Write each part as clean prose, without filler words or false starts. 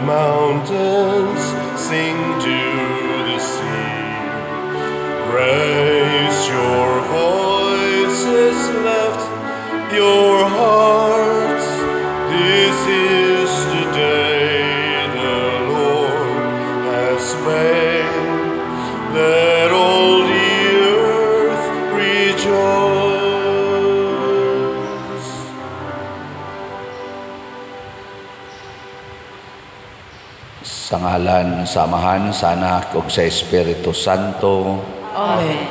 Mountains, sing to the sea. Raise your voices, lift your hearts. This is the day the Lord has made. Let all the earth rejoice. Sa ngalan sa Amahan, sa Anak ug sa Espiritu Santo. Amen.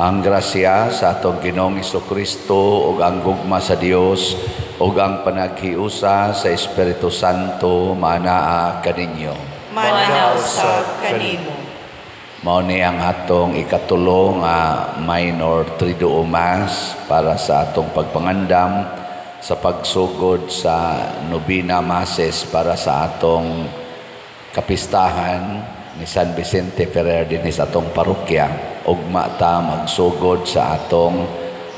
Ang grasya sa atong Ginoong Kristo ug ang gugma sa Dios ug ang panaghiusa sa Espiritu Santo maanaa kaninyo. Maanaa usab kanimo. Mao ni ang atong ikatulo nga minor Triduum Mass para sa atong pagpangandam sa pagsugod sa Nobena Masses para sa atong kapistahan ni San Vicente Ferrer dinhi sa atong parokya. Ugma ta magsugod sa atong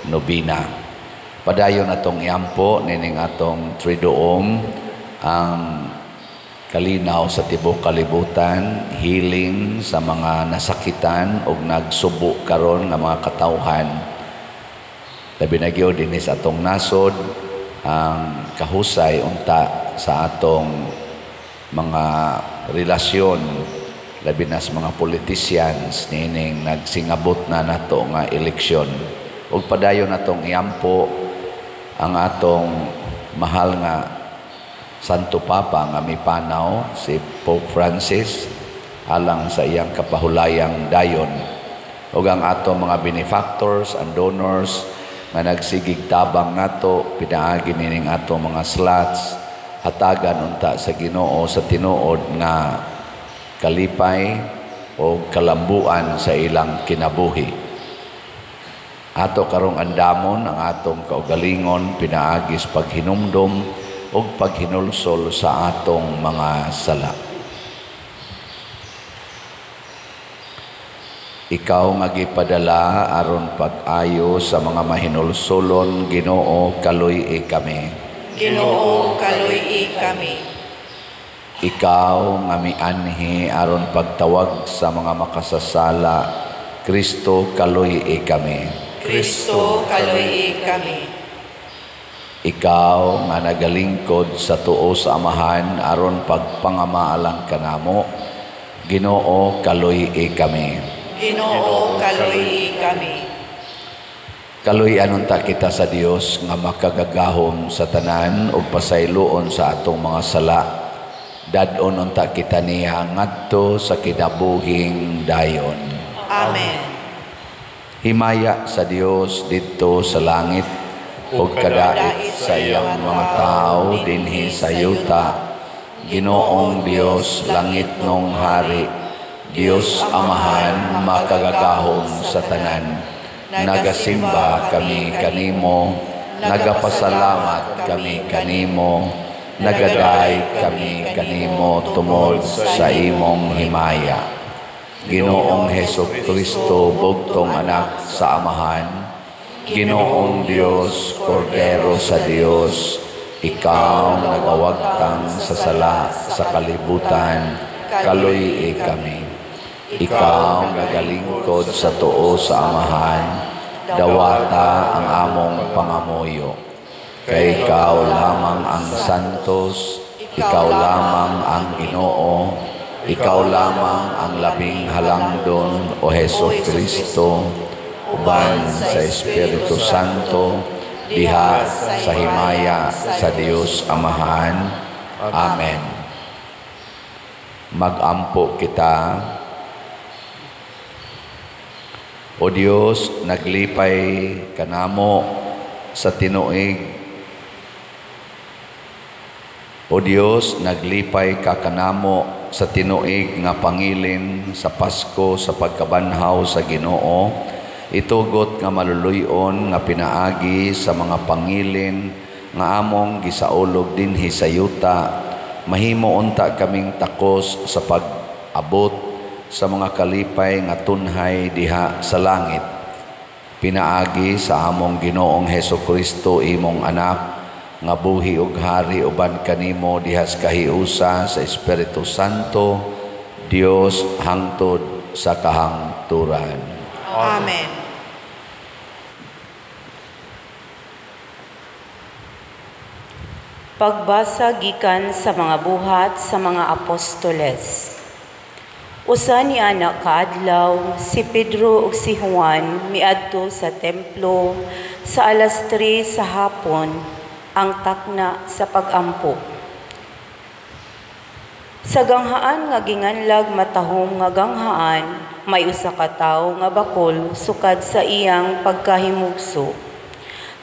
nobena. Padayon atong iampo nining atong Triduum ang kalinaw sa tibuok kalibutan, healing sa mga nasakitan ug nagsubo karon nga mga katawhan. Labi na gyud dinhi sa atong nasod ang kahusay unta sa atong mga relasyon, labi na sa mga politicians niining nagsingabot na nato nga eleksyon. Ug padayon natong iampo ang atong mahal nga Santo Papa nga mipanaw, si Pope Francis, alang sa iyang kapahulayang dayon, ug ang atong mga benefactors and donors nga nagsigig tabang nato pinaagi nining atong mga slots. Hatagan unta sa Ginoo sa tinuod nga kalipay o kalambuan sa ilang kinabuhi. Ato karong andamon ang atong kaugalingon pinaagi sa paghinumdom ug paghinulsol sa atong mga sala. Ikaw nga gipadala aron pag-ayo sa mga mahinulsolon, Ginoo, kaluy-i kami. Ginoo, kaluy-i kami. Ikaw nga mianhi aron pagtawag sa mga makasasala, Kristo, kaluy-i kami. Kristo, kaluy-i kami. Ikaw nga nagalingkod sa tuo sa Amahan aron pagpangamaalang kanamo, Ginoo, kaluy-i kami. Ginoo, kaluy-i kami. Kaluy-an unta kita sa Dios nga makagagahom sa tanan ug pasayloon sa atong mga sala. Dad-on unta kita niya ngadto sa kinabuhing dayon. Amen. Himaya sa Dios didto sa langit ug kadait sa iyang mga tawo dinhi sa yuta. Ginoong Dios, langit nong hari, Dios Amahan makagagahom sa tanan. Nagasimba kami kanimo, nagapasalamat kami kanimo, nagaday kami kanimo tungod sa imong himaya. Ginoong Hesus Kristo, bugtong anak sa Amahan, Ginoong Dios, Kordero sa Dios, ikaw nagawagtang sa sala sa kalibutan, kaluy-i kami. Ikaw nagalingkod sa tuo sa Amahan, dawata ang among pangamuyo. Kay ikaw lamang ang santos, ikaw lamang ang Ginoo, ikaw lamang ang labing halangdon, o Hesus Kristo, uban sa Espiritu Santo, diha sa himaya sa Dios Amahan. Amen. Magampo kita. O Dios, naglipay kanamo sa tinuig. O Dios, naglipay ka kanamo sa tinuig nga pangilin sa Pasko sa pagkabanhaw sa Ginoo. Itugot nga maluluyon nga pinaagi sa mga pangilin nga among gisaulog dinhi sa yuta. Mahimo unta kaming takos sa pag-abot sa mga kalipay nga tunhay diha sa langit. Pinaagi sa among Ginoong Hesus Kristo, imong anak, nga buhi ug hari uban kanimo dihas kahiusa sa Espiritu Santo, Dios hangtod sa kahangturan. Amen. Pagbasa gikan sa mga buhat sa mga apostoles. Usa ni ana kaadlaw, si Pedro ug si Juan miadto sa templo sa alas 3 sa hapon, ang takna sa pagampo. Sa ganghaan nga ginganlag matahom nga ganghaan, may usa ka tawo nga bakol sukad sa iyang pagkahimugso.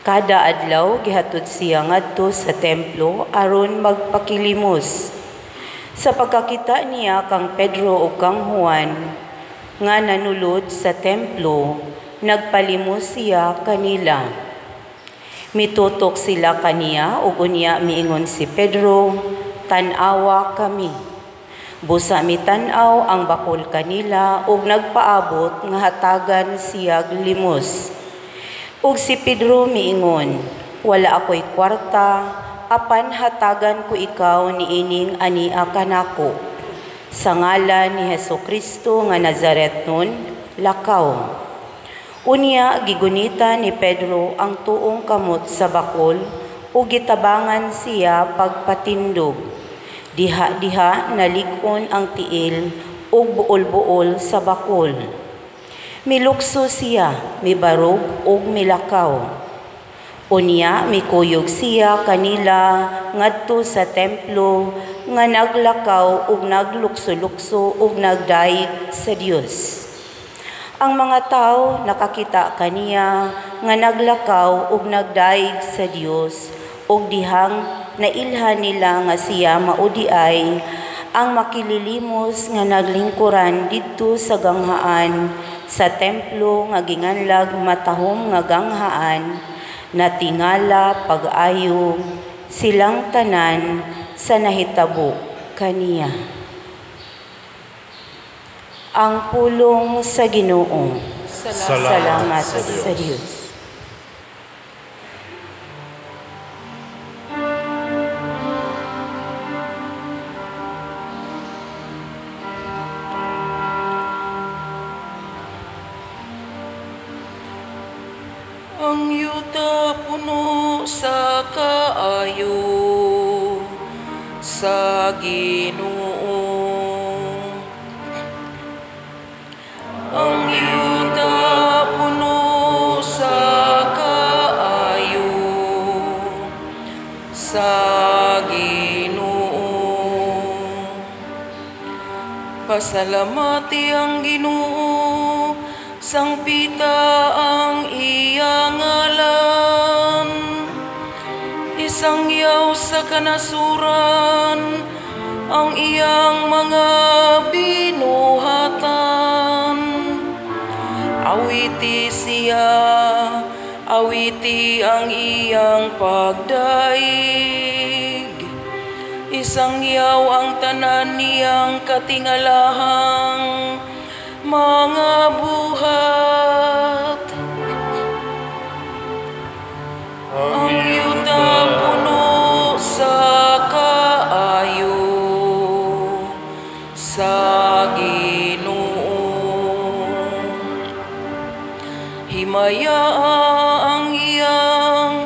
Kada adlaw gihatod siya ngadto sa templo aron magpakilimos. Sa pagkakita niya kang Pedro ug kang Juan nga nanulod sa templo, nagpalimos siya kanila. Mitutok sila kaniya ug unya miingon si Pedro, "Tan-awa kami." Busa mitan-aw ang bakol kanila ug nagpaabot nga hatagan siyag limos. Ug si Pedro miingon, "Wala ako'y kwarta, apan hatagan ko ikaw niining ania kanako. Sa ngalan ni Hesus Kristo nga Nazaretnon, lakaw." Unya gigunita ni Pedro ang tuong kamot sa bakol ug gitabangan siya pagpatindog. Diha-diha nalig-on ang tiil ug buol-buol sa bakol. Milukso siya, mibarog ug milakaw. Unya mikuyog siya kanila ngadto sa templo nga naglakaw ug naglukso-lukso ug nagdayeg sa Dios. Ang mga tao nakakita kaniya nga naglakaw ug nagdayeg sa Dios ug dihang nailhan nila nga siya mao diay ang makililimos nga naglingkuran didto sa ganghaan sa templo nga ginganlag matahom nga ganghaan, natingala pag-ayo silang tanan sa nahitabo kaniya. Ang pulong sa Ginoo. Salamat sa Dios. Ang yuta puno sa kaayo sa Ginoo. Ang yuta puno sa kaayo sa Ginoo. Pasalamati ang Ginoo, sangpita ang iyang ngalan. Isangyaw sa kanasuran ang iyang mga binuhatan. Awiti siya, awiti ang iyang pagdaig. Isangyaw ang tanan niyang katingalahang mga buhat. Ang yuta puno sa kaayo sa Ginoo. Himaya ang iyang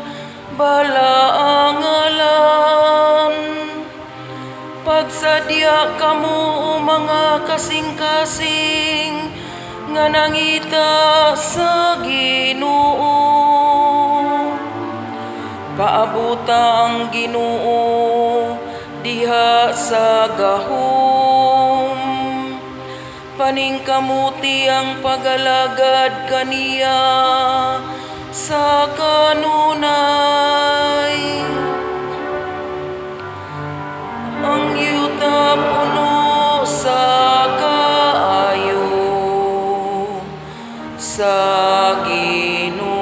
balaangalan. Pagsadya kamo mga kasing-kasing nga nangita sa Ginoo. Paabuta ang Ginoo diha sa gahom. Paningkamuti ang pagalagad kaniya sa kanunay. Ang yuta puno sa kaayo sa Ginoo.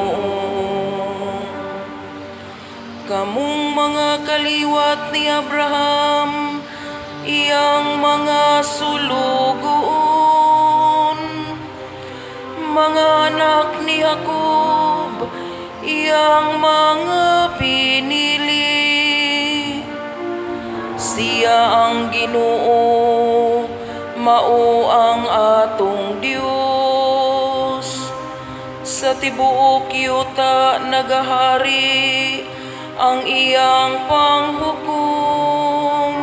Kamong mga kaliwat ni Abraham, iyang mga sulugoon, mga anak ni Jacob, iyang mga pinili. Siya ang Ginoo, mao ang atong Dios. Sa tibuok yuta nagahari ang iyang panghukom.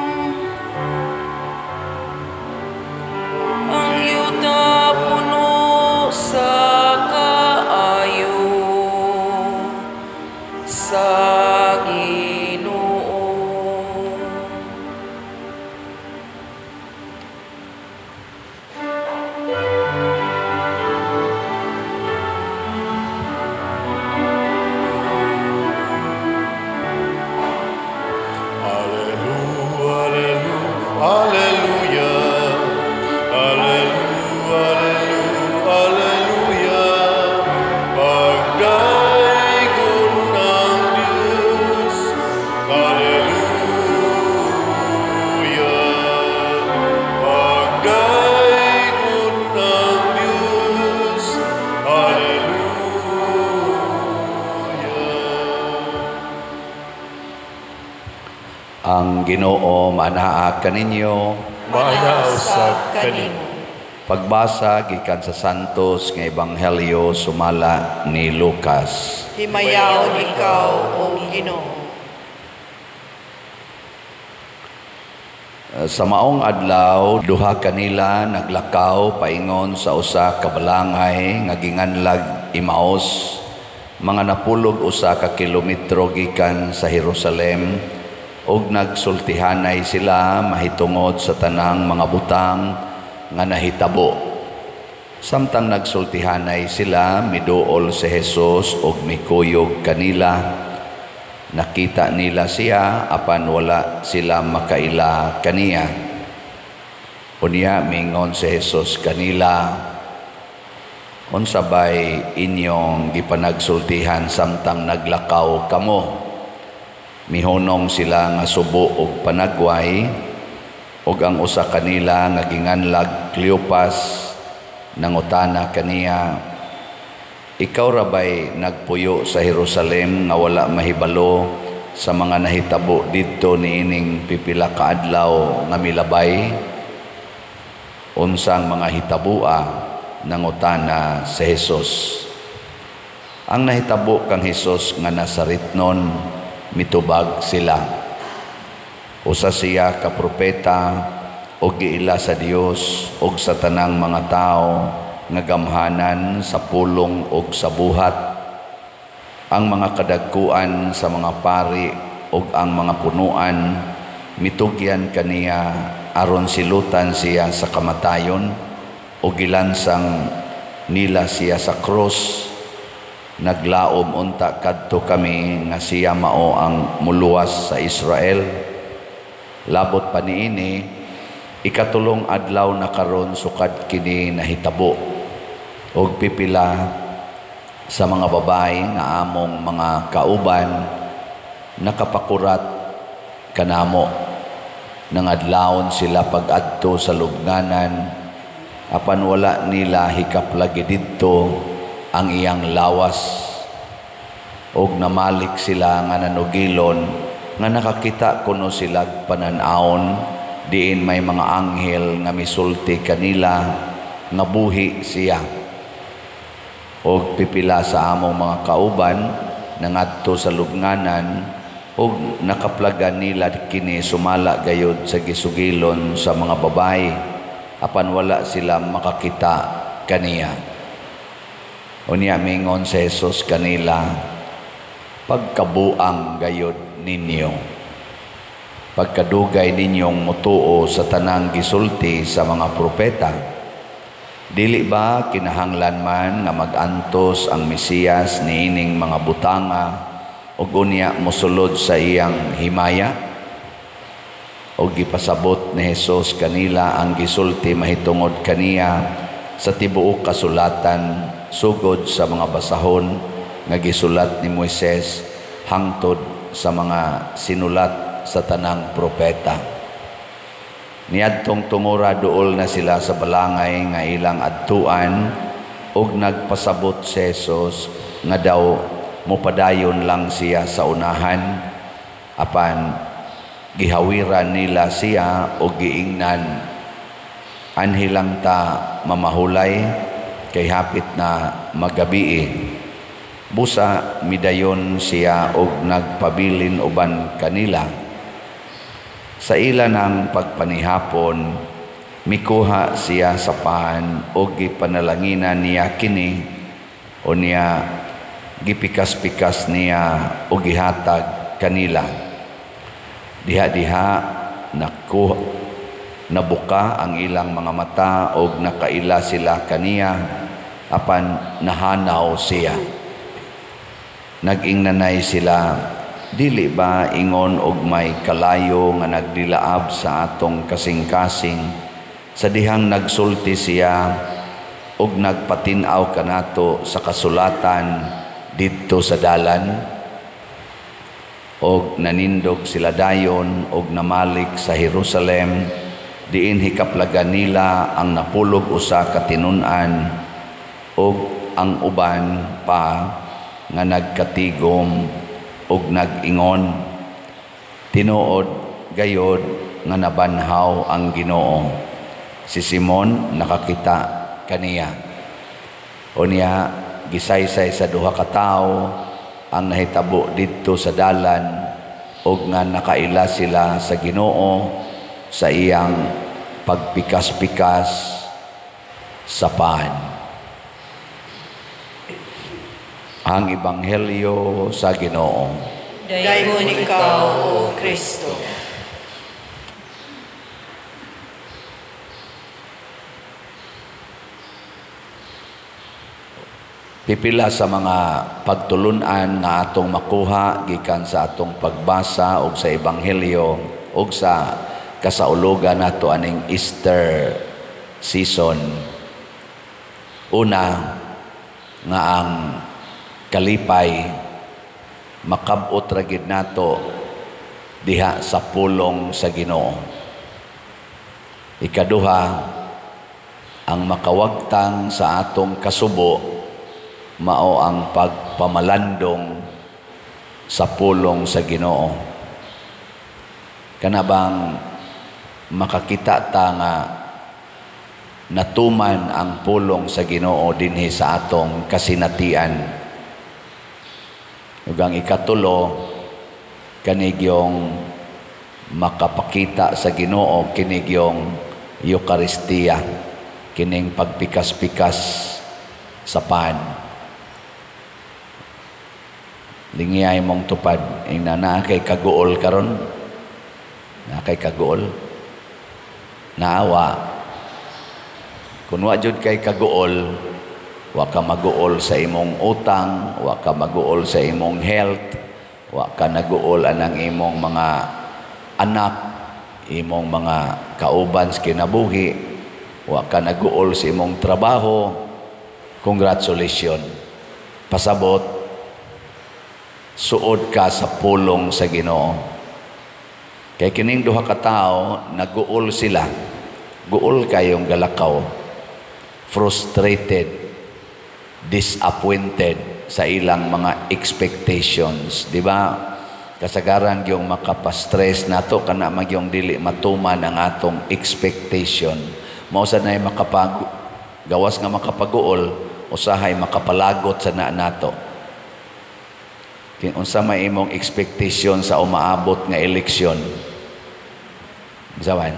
Ang yuta puno sa kaayo sa Ginoo. Alleluia, alleluia, alleluia, alleluia, alleluia. Pagdaygon ang Diyos, alleluia. Pagdaygon ang Diyos, alleluia. Ang Ginoo manaa kaninyo. Maanaa usab kanimo. Pagbasa gikan sa Santos nga Ebanghelyo sumala ni Lucas. Himayaon ikaw, O Ginoo. Sa maong adlaw, duha kanila naglakaw paingon sa usa ka balangay nga ginganlag Emmaus, mga napulog usa ka kilometro gikan sa Jerusalem, ug nagsultihanay sila mahitungod sa tanang mga butang nga nahitabo. Samtang nagsultihanay sila, miduol si Jesus ug mikuyog kanila. Nakita nila siya apan wala sila makaila kaniya. Unya mingon si Jesus kanila, unsa bay inyong gipanagsultihan samtang naglakaw kamo? Mihunong sila nga subo og panagway, ug ang usa kanila nga ginganlag Cleopas nangutana kaniya, ikaw ra bay nagpuyo sa Jerusalem nga wala mahibalo sa mga nahitabo didto niining pipila ka adlaw nga milabay? Unsang mga hitaboa? Nangutana si Jesus. Ang nahitabo kang Hesus nga Nazaretnon, mitubag sila. Usa siya ka propeta og giila sa Dios og sa tanang mga tawo nga gamhanan sa pulong og sa buhat. Ang mga kadagkuan sa mga pari og ang mga punuan mitugyan kaniya aron silutan siya sa kamatayon o gilansang nila siya sa krus. Naglaom unta kadto kami nga siya mao ang muluwas sa Israel. Labot pa niini, ikatulong adlaw na karon sukad kini nahitabo. Og pipila sa mga babae nga among mga kauban nakapakurat kanamo. Nangadlawon sila pag-adto sa lubnganan, apan wala nila hikap lagi didto ang iyang lawas. Og namalik sila nga nanugilon nga nakakita kuno sila panan-awon diin may mga anghel nga misulti kanila nga buhi siya. Og pipila sa among mga kauban nangadto sa lubnganan og nakaplagan nila kini sumala gayod sa gisugilon sa mga babae, apan wala sila makakita kaniya. Unya mingon sa Jesus kanila, pagkabuang gayod ninyo, pagkadugay ninyong mutuo sa tanang gisulti sa mga propeta. Dili ba kinahanglan man nga mag-antos ang Mesiyas niining mga butanga ug unya mosulod sa iyang himaya? Og gipasabot ni Jesus kanila ang gisulti mahitungod kaniya sa tibuok kasulatan sugod sa mga basahon nga gisulat ni Moises hangtod sa mga sinulat sa tanang propeta. Niadtong tungura duol na sila sa balangay nga ilang adtuan ug nagpasabot si Jesus nga daw mopadayon lang siya sa unahan, apan Gihawiran nila siya og giingnan, "Anhi lang ta mamahulay kay hapit na magabii." Busa midayon siya og nagpabilin uban kanila. Sa ila ng pagpanihapon, mikuha siya sa pan og gipanalanginan niya kini, unya gipikas-pikas niya og gihatag kanila. Diha-diha nakuha nabuka ang ilang mga mata og nakaila sila kaniya, apan nahanaw siya. Nag-ingnanay sila, "Dili ba ingon og may kalayo nga nagdilaab sa atong kasing-kasing sa dihang nagsulti siya og nagpatin-aw kanato sa kasulatan didto sa dalan?" Og nanindog sila dayon og namalik sa Jerusalem, diin hikaplagan nila ang 11 ka tinun-an og ang uban pa nga nagkatigom og nag-ingon, "Tinuod gayod nga nabanhaw ang Ginoo. Si Simon nakakita kaniya." Unya gisaysay sa duha ka tawo ang nahitabo didto sa dalan og nga nakaila sila sa Ginoo sa iyang pagpikas-pikas sa pan. Ang Ebanghelyo sa Ginoo. Daygon ikaw, O Kristo. Pipila sa mga pagtulunan nga atong makuha gikan sa atong pagbasa og sa Ebanghelyo og sa kasaulugan nato aning Easter season. Una, nga ang kalipay makab-ot ra gid nato diha sa pulong sa Ginoo. Ikaduha, ang makawagtang sa atong kasubo mao ang pagpamalandong sa pulong sa Ginoo. Kana bang makakita ta nga natuman ang pulong sa Ginoo dinhi sa atong kasinatian. Ug ang ikatulo, kanigyong makapakita sa Ginoo kinigyong Eukaristiya, kining pagpikas-pikas sa pan. Lingiyay mong tupad, ingna naa kay kaguol karon, naa kay kaguol, naawa. Kun wa jud kay kaguol, wa ka maguol sa imong utang, wa ka maguol sa imong health, wa ka naguol anang imong mga anak, imong mga kauban sa kinabuhi, wa ka naguol sa imong trabaho. Congratulations. Pasabot, suod ka sa pulong sa Ginoo. Kay kining duha ka tawo, naguol sila. Guol kayong galakaw. Frustrated, disappointed sa ilang mga expectations, di ba? Kasagaran gyung makapastress nato kana magyong dili matuman ang atong expectation. Mao sad nay makapag gawas nga makapaguol, usahay makapalagot sa na nato. Unsa may imong expectation sa umaabot nga eleksyon? Unsa man?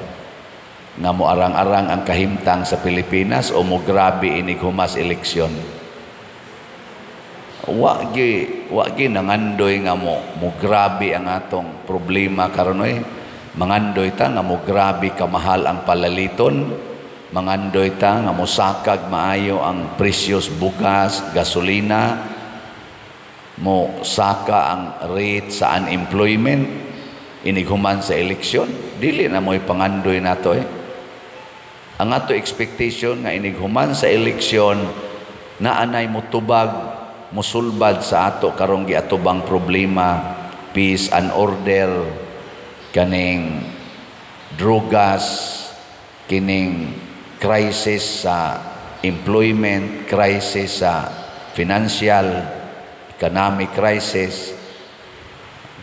Nga mo arang-arang ang kahimtang sa Pilipinas o mo grabe inig humas eleksyon? Wa gi nangandoy nga mo grabe ang atong problema karon oy. Mangandoy ta nga mo grabe kamahal ang palaliton, mangandoy ta nga mosakag maayo ang presyos bugas, gasolina, mo saka ang rate sa unemployment inighuman sa eleksyon. Dili na mo'y pangandoy nato eh. Ang ato expectation nga inighuman sa eleksyon naanay motubag, mosulbad sa ato karong giatubang problema, peace and order, kaning drugas, kining crisis sa employment, crisis sa financial, economic crisis.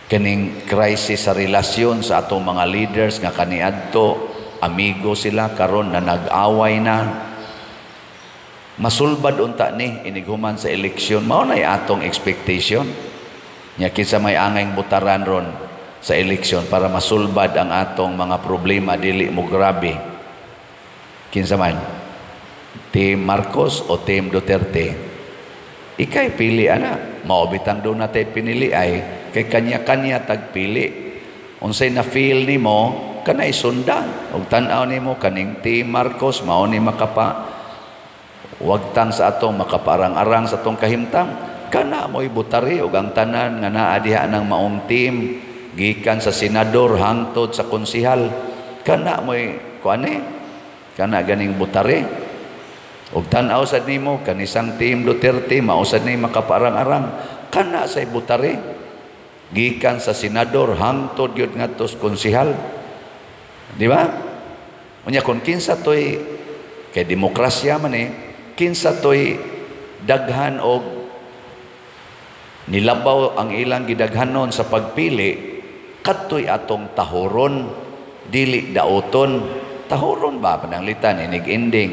Kaning crisis sa relasyon sa atong mga leaders nga kaniadto amigo sila, karon na nag-away na. Masulbad unta ni inighuman sa eleksyon. Mao nay atong expectation. Nya kinsa may angay butaran ron sa eleksyon para masulbad ang atong mga problema, dili mo grabe? Kinsa man? Team Marcos o Team Duterte? Ikay pili ana. Mao bitang doon natay pinili ay kay kanya-kanya tagpili. Unsay na feel nimo, kanay sundan. Ug tan-aw nimo kaning Team Marcos mao ni makapa wagtang sa atong, makaparang-arang sa atong kahimtang, kana mo'y butari. Ug ang tanan nga naa diha ng maong team, gikan sa senador hangtod sa konsihal, kana mo'y kuan, kana ganing butari. Ug tan-aw sad nimo kanisang Team Duterte, mao sad ni makaparang-arang, kana say butari, gikan sa senador hangtod gyud ngadto sa konsihal, di ba? Unya kung kinsa toy, kay demokrasya man eh, kinsa toy daghan og nilabaw ang ilang gidaghanon sa pagpili, kadtoy atong tahuron, dili dauton. Tahuron ba? Pananglitan inig ending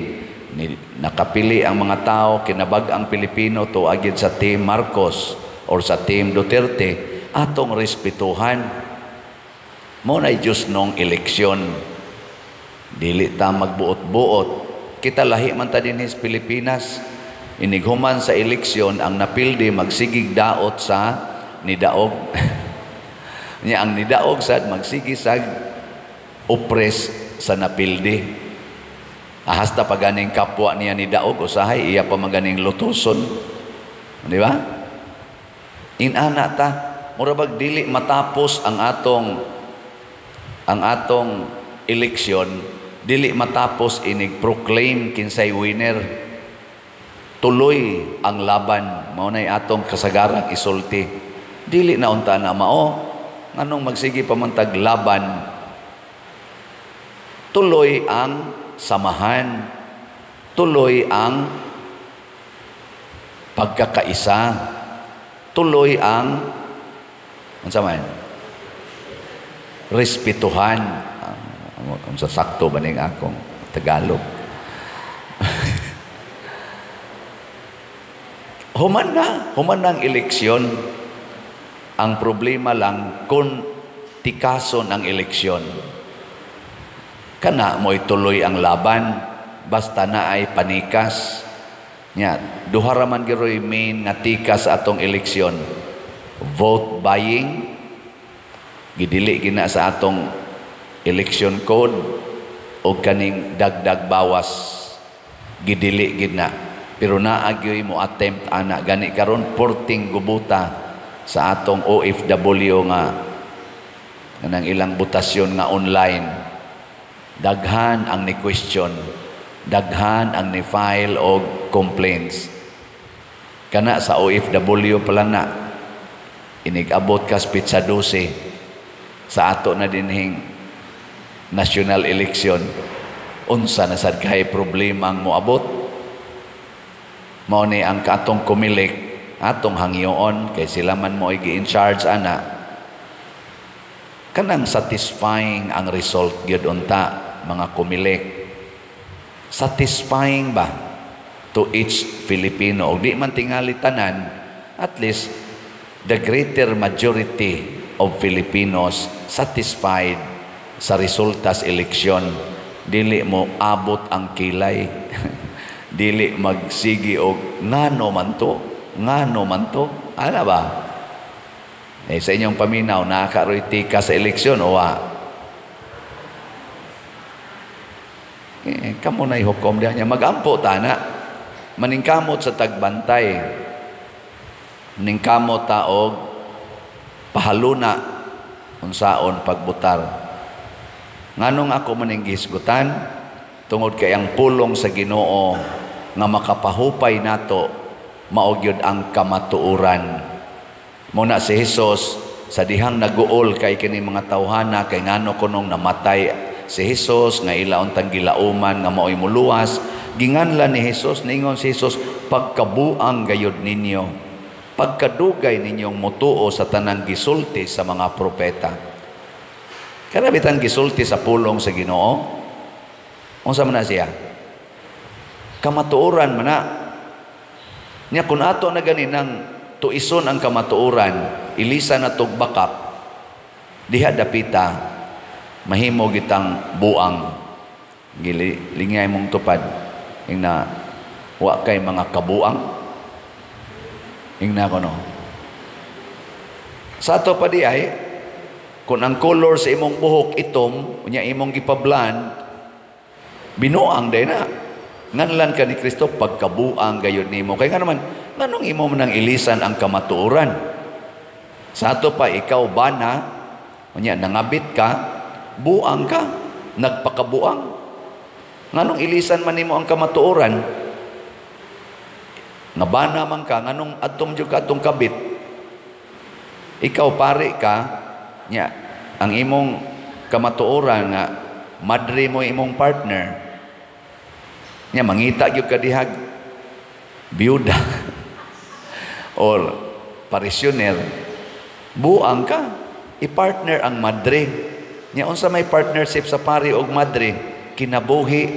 ni, nakapili ang mga tao, kinabag-ang Pilipino to agid sa Team Marcos or sa Team Duterte, atong respetuhan. Mo na Diyos nung eleksyon. Dili ta magbuot-buot. Kita lahi man ta dinhi sa Pilipinas. Inighuman sa eleksyon, ang napildi magsigig daot sa nidaog. Nya ang nidaog sad magsigi sag oppress sa napildi. Hasta pa ganing kapwa niya ni daog, usahay iya pa maganing lutuson. Di ba? Inana ta, mura bag dili matapos ang atong eleksyon, dili matapos inig proclaim kinsay winner. Tuloy ang laban, mao nay atong kasagarang isulti. Dili na unta na mao, nganong magsige pa man tag laban? Tuloy ang samahan, tuloy ang pagkakaisa, tuloy ang unsa man, respetuhan. Unsa, sakto ba ning akong Tagalog? Human na, human na ang eleksyon. Ang problema lang kung tikason ang eleksyon. Kana mo'y tuloy ang laban basta na ay panikas. Nya, duha ra man giroy main nga tikas sa atong eleksyon. Vote buying, gidili gina sa atong election code, o kaning dagdag bawas, gidili gid na. Pero naa gyoy mo attempt ana. Gani karon porting gubuta sa atong OFW nga kanang ilang botasyon nga online, daghan ang ni question, daghan ang ni file og complaints. Kana sa OFW pa lang na inig-abot kas petsa 12 sa ato na dinhing national election, unsa na sad kay problema ang moabot? Mao ni ang katong Comelec, atong hangyoon kay sila man mo gi in charge ana, kanang satisfying ang result gyud unta, mga Comelec, satisfying ba to each Filipino? Og di man tingali tanan, at least the greater majority of Filipinos satisfied sa resulta sa eleksyon, dili mo abot ang kilay, dili magsigi og ngano man to, ngano man to, ana ba? Eh, sa inyong paminaw, nakakaroy tika sa eleksyon o wa? Eh, kamo na hukom diha niya. Magampo tana, maningkamot sa tagbantay, maningkamot ta og pahaluna unsaon pagbutar. Nganong ako maning gihisgutan? Tungod kay ang pulong sa Ginoo nga makapahupay nato mao gyud ang kamatuoran. Muna si Jesus sa dihang naguol kay kini mga tawhana kay ngano kunong namatay si Jesus nga ila untang gilauman nga maoy muluwas, ginganlan ni Jesus, ningon si Jesus, "Pagkabuang gayud ninyo." Pagkadugay ninyong mutuo sa tanang gisulti sa mga propeta. Kana bitang gisulti sa pulong sa Ginoo? Unsa man na siya? Kamatuoran man na. Nya kun ato na gani nang tuison ang kamatuoran, ilisa na tog bakak, diha dapita mahimo gitang buang. Gili lingay mong tupad ingna wa kay mga kabuang. Ingna ko no. Sa ato pa di ay kung ang color sa imong buhok itom, unya imong gipablan, binuang day na. Nganlan ka ni Kristo pagkabuang gayud nimo. Kay nga naman, nganong imo man ang ilisan ang kamatuoran? Sa ato pa ikaw bana, unya nangabit ka, buang ka, nagpakabuang. Nganong ilisan man nimo ang kamatuoran? Nga bana man ka, nganong adtom jud ka atong kabit? Ikaw pare ka, nya ang imong kamatuoran nga madre mo imong partner. Nya mangita gyud ka dihag biyuda or parisioner, buang ka, i-partner ang madre. Nya unsa may partnership sa pari og madre? Kinabuhi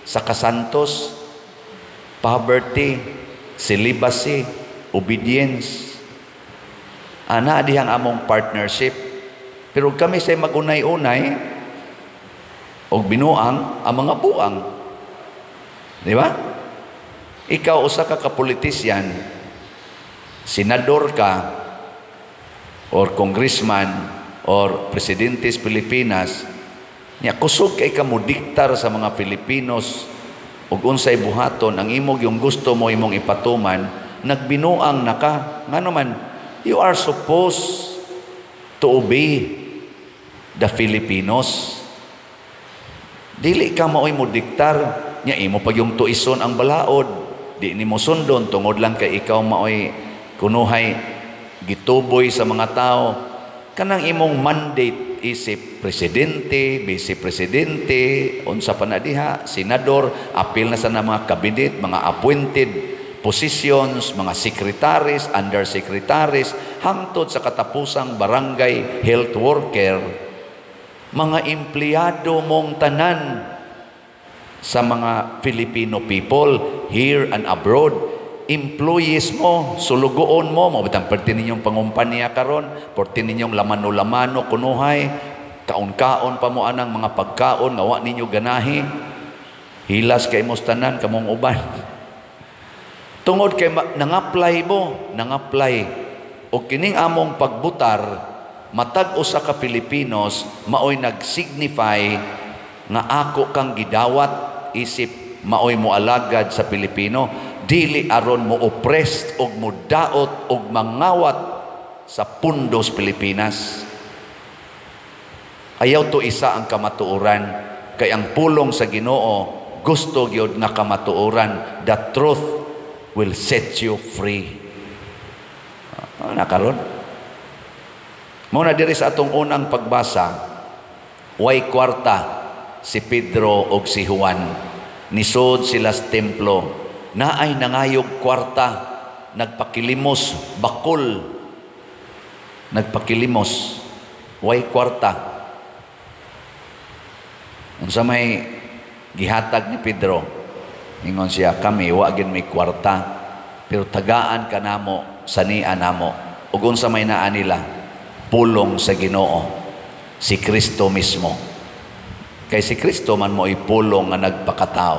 sa kasantos, poverty, celibacy, obedience. Ana dihang among partnership. Pero kami say magunay-unay og binuang ang mga buang. Di ba? Ikaw usa ka ka-politician, senador ka, or congressman, or presidente sa Pilipinas, nya kusog kay ka mo diktar sa mga Filipinos ug unsay buhaton ang imong yung gusto mo imong ipatuman, nagbinuang na ka. Ngano man, you are supposed to obey the Filipinos. Dili ka maoy mo diktar, nya imo pag yung tuison ang balaod, di nimo sundon tungod lang kay ikaw maoy kunuhay gituboy sa mga tao. Kanang imong mandate isip presidente, vice presidente, unsa pa na diha, senador, apil na sa na mga kabinet, mga appointed positions, mga secretaries, undersecretaries, hangtod sa katapusang barangay health worker, mga empleyado mong tanan sa mga Filipino people here and abroad, employees mo, sulugoon mo, mo bitang perti ninyong pangumpanya karon, perti ninyong lamano-lamano kunuhay, kaon-kaon pa mo anang mga pagkaon nga wa ninyo ganahi. Hilas kay mos tanan kamong uban. Tungod kay nang-apply mo, nang-apply. O kining among pagbutar, matag usa ka Filipinos maoy nag-signify nga ako kang gidawat isip maoy moalagad sa Pilipino, dili aron mo oppressed og modaot og mangawat sa pundos Pilipinas. Ayaw to isa ang kamatuoran, kay ang pulong sa Ginoo gusto gyud nga kamatuoran. The truth will set you free. Nakaron. Mao na diri sa atong unang pagbasa, way kwarta si Pedro og si Juan. Nisod sila sa templo. Naay nangayog kwarta, nagpakilimos, bakol. Nagpakilimos, way kwarta. Unsa may gihatag ni Pedro? Ingon siya, kami wa gyud may kwarta, pero tagaan ka namo, sania namo. Ug unsa may naa nila? Pulong sa Ginoo, si Kristo mismo. Kay si Kristo man mo pulong nga nagpakatao.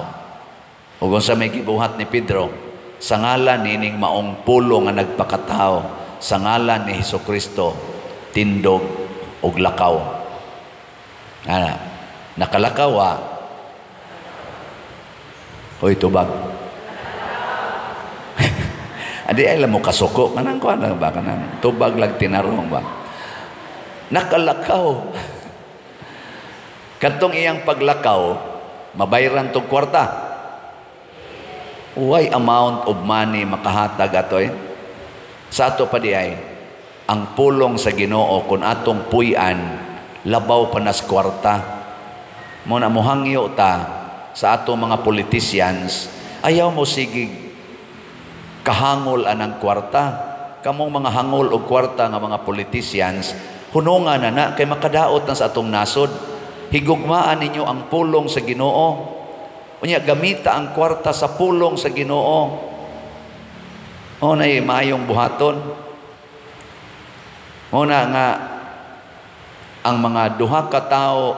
Ug unsa may gibuhat ni Pedro? Sa ngalan nining maong pulong nga nagpakatao, sa ngalan ni Hesukristo, tindog ug lakaw. Ana, nakalakaw ah. Hoy, tubag. Adi ay mo kasuko kanang kuan lang ba kanang tubag lang tinarong ba. Nakalakaw. Katong iyang paglakaw, mabayran tong kwarta. Way amount of money makahatag atoy. Sa ato pa di ay ang pulong sa Ginoo kun atong puy-an labaw pa nas kwarta. Mo na mohangyo ta sa ato mga politicians, ayaw mo sigig kahangol anang kwarta. Kamong mga hangol og kwarta nga mga politicians, hununga na na kay makadaot na sa atong nasod. Higugmaan ninyo ang pulong sa Ginoo. Unya gamita ang kwarta sa pulong sa Ginoo. O na maayong buhaton. O na nga ang mga duha ka tawo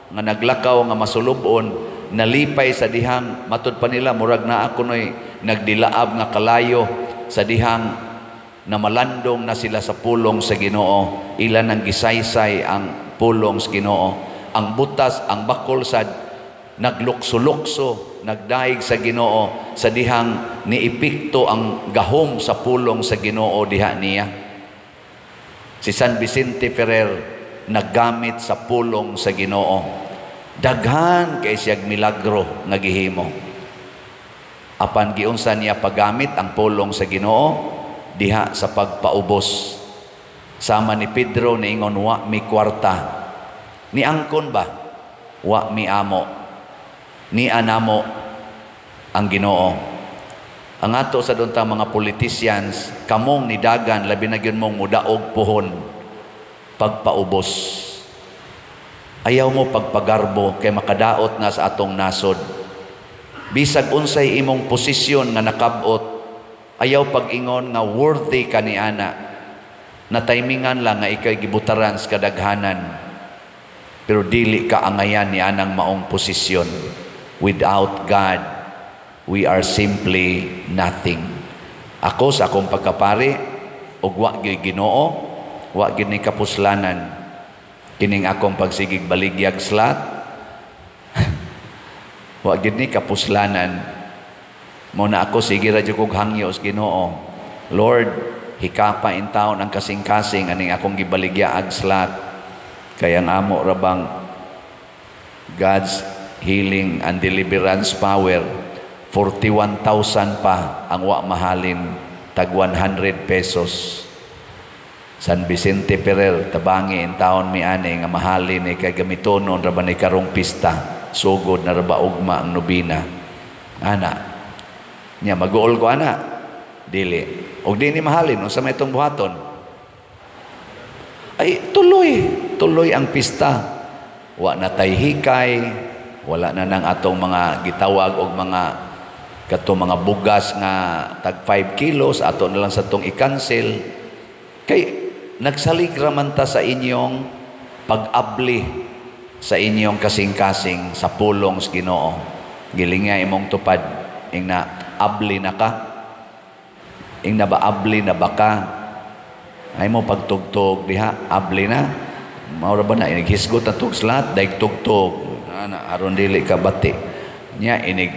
nga naglakaw nga masulubon, nalipay sa dihang matud pa nila murag naa kunoy nagdilaab nga kalayo sa dihang na malandong na sila sa pulong sa Ginoo. Ila nang gisaysay ang pulong sa Ginoo. Ang butas, ang bakol sad naglukso-lukso, nagdaig sa Ginoo sa dihang niepekto ang gahom sa pulong sa Ginoo diha niya. Si San Vicente Ferrer naggamit sa pulong sa Ginoo. Daghan kay siyag milagro nga gihimo. Apan giunsa niya paggamit ang pulong sa Ginoo diha sa pagpaubos. Sama ni Pedro, niingon, "Wa mi kwarta." Niangkon ba? "Wa mi amo. Ni anamo ang Ginoo." Ang ato sa dunta mga politicians, kamong nidagan, labi na gyud mong mudaog puhon, pagpaubos. Ayaw mo pagpagarbo kay makadaot na sa atong nasod. Bisag unsay imong posisyon nga nakabot, ayaw pag-ingon nga worthy ka ni ana. Na timingan lang nga ikay gibutaran sa kadaghanan. Pero dili ka angayan ni anang maong posisyon. Without God, we are simply nothing. Ako sa akong pagkapari, ug wa gyud Ginoo, wa gyud ni kapuslanan. Kining akong pagsigig baligyag slot, wa gyud ni kapuslanan. Mo na ako sige ra jud kog hangyo sa Ginoo. Lord, hikapa in taon ang kasing-kasing aning akong gibaligya ag slot. Kaya ang amo ra bang God's healing and deliverance power, 41,000 pa ang wa mahalin tag 100 pesos. San Vicente Ferrer, tabangi in taon mi ani nga mahalin ni kay gamitonon ra ba ni karong pista, sugod na ra ba ugma ang nobina. Ana nya maguol ko ana, dili og di ni mahalin, unsa may itong buhaton? Ay, tuloy tuloy ang pista. Wa na tay hikay, wala na nang atong mga gitawag og mga kato mga bugas nga tag 5 kilos, ato na lang sa tong i-cancel kay nagsalig ra man ta sa inyong pag-abli sa inyong kasing-kasing sa pulong sa Ginoo. Gilinga imong tupad, ing na abli na ka, ing na ba abli na ba ka? Ay mo pagtugtog diha, abli na. Mao ra ba na inig hisgot na tug slat, daig tugtog ana aron dili ka bati nya. Inig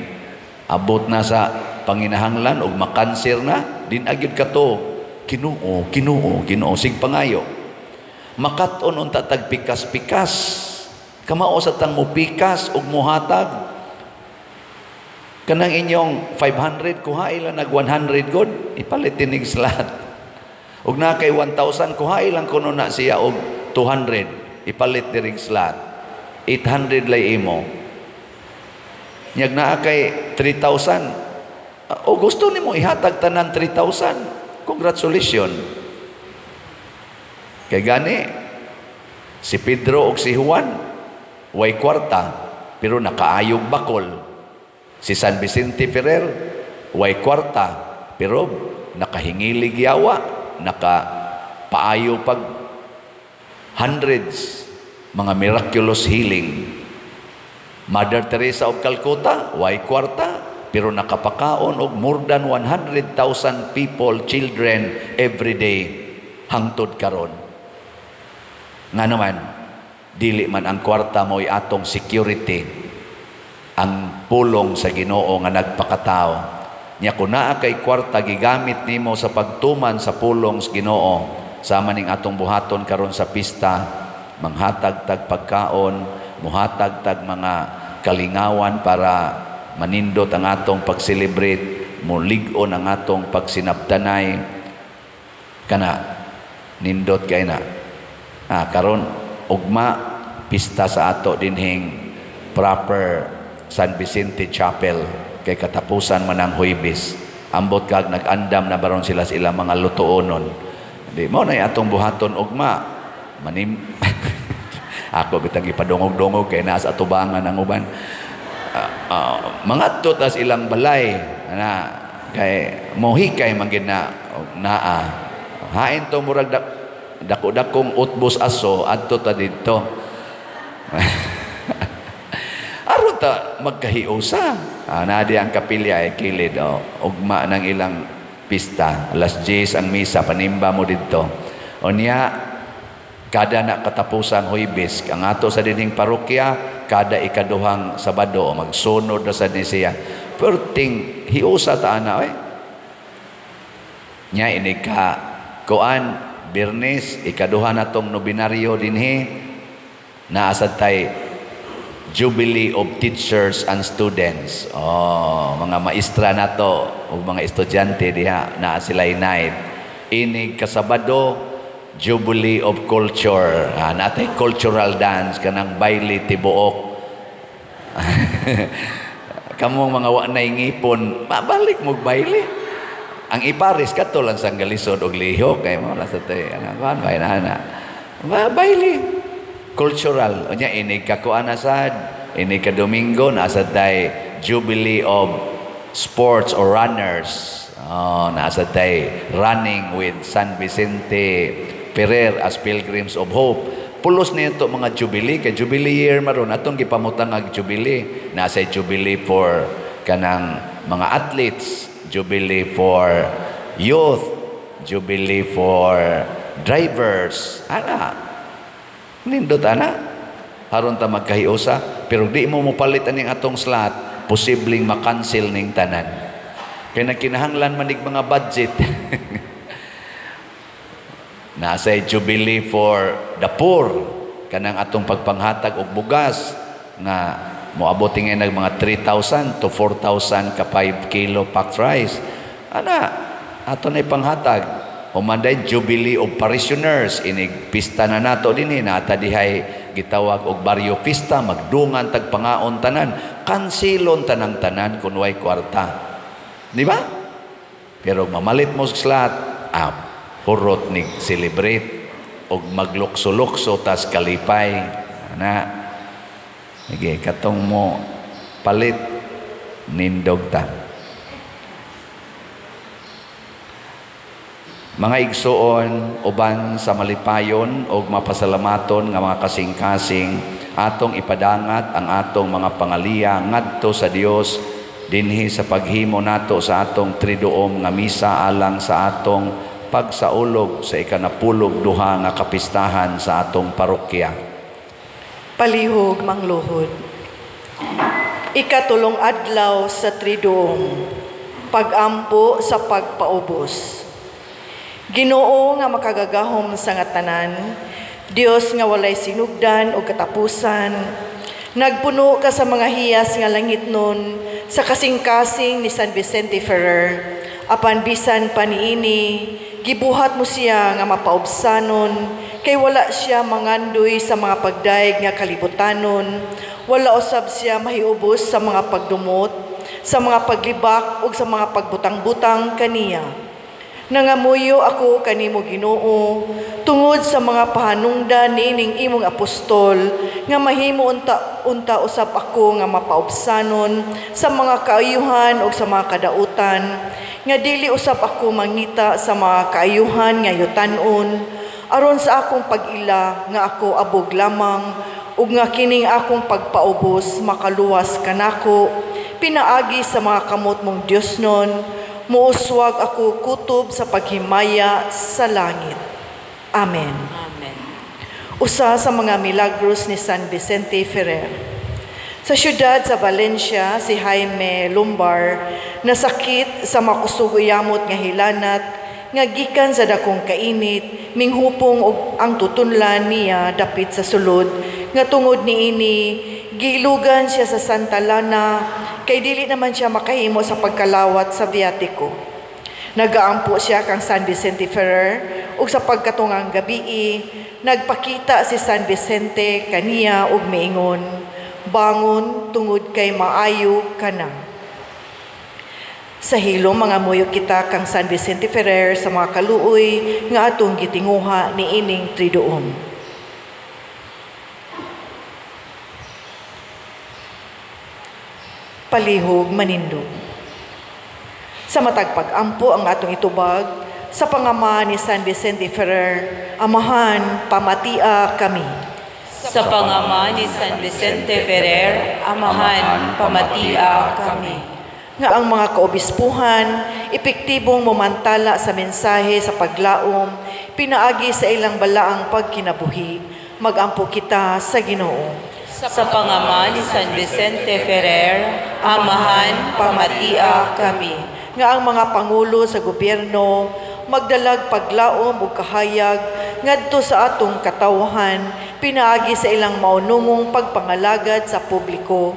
abot na sa panginahanglan og makanser na din agyud kato, "Ginoo, Ginoo, Ginoo," sig pangayo. Makat-on unta tag pikas-pikas. Kamao sa tang mupikas ug muhatag kanang inyong 500, kuha lang nag 100 god, ipalit tinig slat. Ug na kay 1,000, kuha lang kuno na siya og 200, ipalit diring slat. 800 lay imo. Nyag naa kay 3,000 o gusto nimo ihatag tanan 3,000, congratulations. Kay gani si Pedro ug si Juan way kwarta pero nakaayog bakol. Si San Vicente Ferrer way kwarta pero nakahingilig yawa, naka paayo pag hundreds mga miraculous healing. Mother Teresa of Calcutta way kwarta pero nakapakaon og more than 100,000 people, children every day hangtod karon. Nga naman, dili man ang kwarta mo'y atong security, ang pulong sa Ginoo nga nagpakatao. Nya kun naa kay kwarta, gigamit nimo sa pagtuman sa pulong sa Ginoo, sama ning atong buhaton karon sa pista, manghatag tag pagkaon, muhatag tag mga kalingawan para manindot ang atong pag-celebrate, mulig-on ang atong pagsinabtanay, kana nindot kay na. Karon ugma pista sa ato dinhing proper San Vicente Chapel kay katapusan man ang Huwebes. Ambot kag nag-andam na baron sila sa ilang mga lutuonon. Di mo na atong buhaton ugma. Manim ako bitang ipadungog-dungog kay naa sa atubangan ang uban. Mangadto tas ilang balay na kay mohikay man gid na naa. Hain to murag dako-dakong utbos aso adto ta didto. Aron ta magkahiusa. Naa di ang kapilya ay kilid, oh, ugma ng ilang pista. Alas 10 ang misa, panimba mo didto. Unya kada na katapusang Huwebes ang ato sa dinhing parokya, kada ikaduhang Sabado magsunod na sad ni siya. Perting hiusa ta ana oy. Nya ini ka kuan Biyernes, ikaduha na tong nobinaryo dinhi, naa sad tay Jubilee of Teachers and Students. Oh, mga maestra nato ug mga estudyante diha naa sila night. Inig kasabado, Jubilee of Culture. Natay cultural dance kanang baile tibuok. Kamong mga wa nay ngipon, mabalik mo baile. Ang iparis kato lang sang galisod og lihok kay mo sa tay ana kuan bay na na. Baile cultural. Unya inig ka kuan na sad, inig ka Domingo naa sad tay Jubilee of Sports or Runners. Oh, naa sad tay running with San Vicente Ferrer as Pilgrims of Hope. Pulos nito mga jubilee kay jubilee year maron atong gipamutang ang jubilee. Nasa jubilee for kanang mga athletes, jubilee for youth, jubilee for drivers. Ana. Nindot ana. Aron ta magkahiusa, pero di mo mopalit aning atong slot, posibleng makancel ning tanan. Kay nagkinahanglan manig mga budget. Nasa jubilee for the poor, kanang atong pagpanghatag og bugas nga moabot ngayon nag mga 3,000 to 4,000 ka 5 kilo packed rice. Ana, ato na ipanghatag. Humanday Jubilee of Parishioners, inig pista na nato dinhi, nata dihay gitawag og baryo pista, magdungan tag pangaon tanan, kansilon tanang tanan kun way kwarta. Di ba? Pero mamalit mo sa slot, hurot ni celebrate og maglukso-lukso tas kalipay. Ana. Sige, katong mo palit nindog ta. Mga igsuon, uban sa malipayon og mapasalamaton nga mga kasing-kasing, atong ipadangat ang atong mga pangaliya ngadto sa Dios dinhi sa paghimo nato sa atong triduom nga misa alang sa atong pagsaulog sa ikanapulog duha nga kapistahan sa atong parokya. Palihog mangluhod. Ikatulong adlaw sa triduom, pagampo sa pagpaubos. Ginoo nga makagagahom sa nga tanan, Dios nga walay sinugdan o katapusan, nagpuno ka sa mga hiyas nga langit nun sa kasing-kasing ni San Vicente Ferrer, apan bisan pa niini, gibuhat mo siya nga mapaubsanon, kay wala siya mangandoy sa mga pagdaig nga kalibutanon, wala usab siya mahiubos sa mga pagdumot, sa mga paglibak ug sa mga pagbutang-butang kaniya. Nangamuyo ako kanimo Ginoo tungod sa mga pahanungdan niining imong apostol nga mahimo unta usab ako nga mapaubsanon sa mga kaayuhan ug sa mga kadautan, nga dili usab ako mangita sa mga kaayuhan nga yutan-on, aron sa akong pag-ila nga ako abog lamang ug nga kining akong pagpaubos makaluwas kanako pinaagi sa mga kamot mong Dios nun. Muuswag ako kutob sa paghimaya sa langit. Amen. Amen. Usa sa mga milagros ni San Vicente Ferrer. Sa siyudad sa Valencia, si Jaime Lumbar nasakit sa makusog uyamot nga hilanat nga gikan sa dakong kainit, minghupong og ang tutunlan niya dapit sa sulod nga tungod niini giilugan siya sa Santa Lana kay dili naman siya makahimo sa pagkalawat sa viatiko. Nagaampo siya kang San Vicente Ferrer ug sa pagkatungang gabii nagpakita si San Vicente kaniya ug miingon, bangon tungod kay maayo ka na. Sa hilom mangamuyo kita kang San Vicente Ferrer sa mga kaluoy nga atong gitinguha niining Triduum. Palihog manindog. Sa matag pag-ampo ang atong itubag sa pangama ni San Vicente Ferrer, Amahan, pamatia kami. Sa pangama ni San Vicente Ferrer, Amahan, pamatia kami. Nga ang mga kaobispuhan, epektibong momantala sa mensahe sa paglaom, pinaagi sa ilang balaang pagkinabuhi, magampo kita sa Ginoo. Sa pangama ni San Vicente Ferrer, Amahan, pamatia kami. Nga ang mga pangulo sa gobyerno, magdalag paglaom ug kahayag ngadto sa atong katawhan, pinaagi sa ilang maunungong pagpangalagad sa publiko,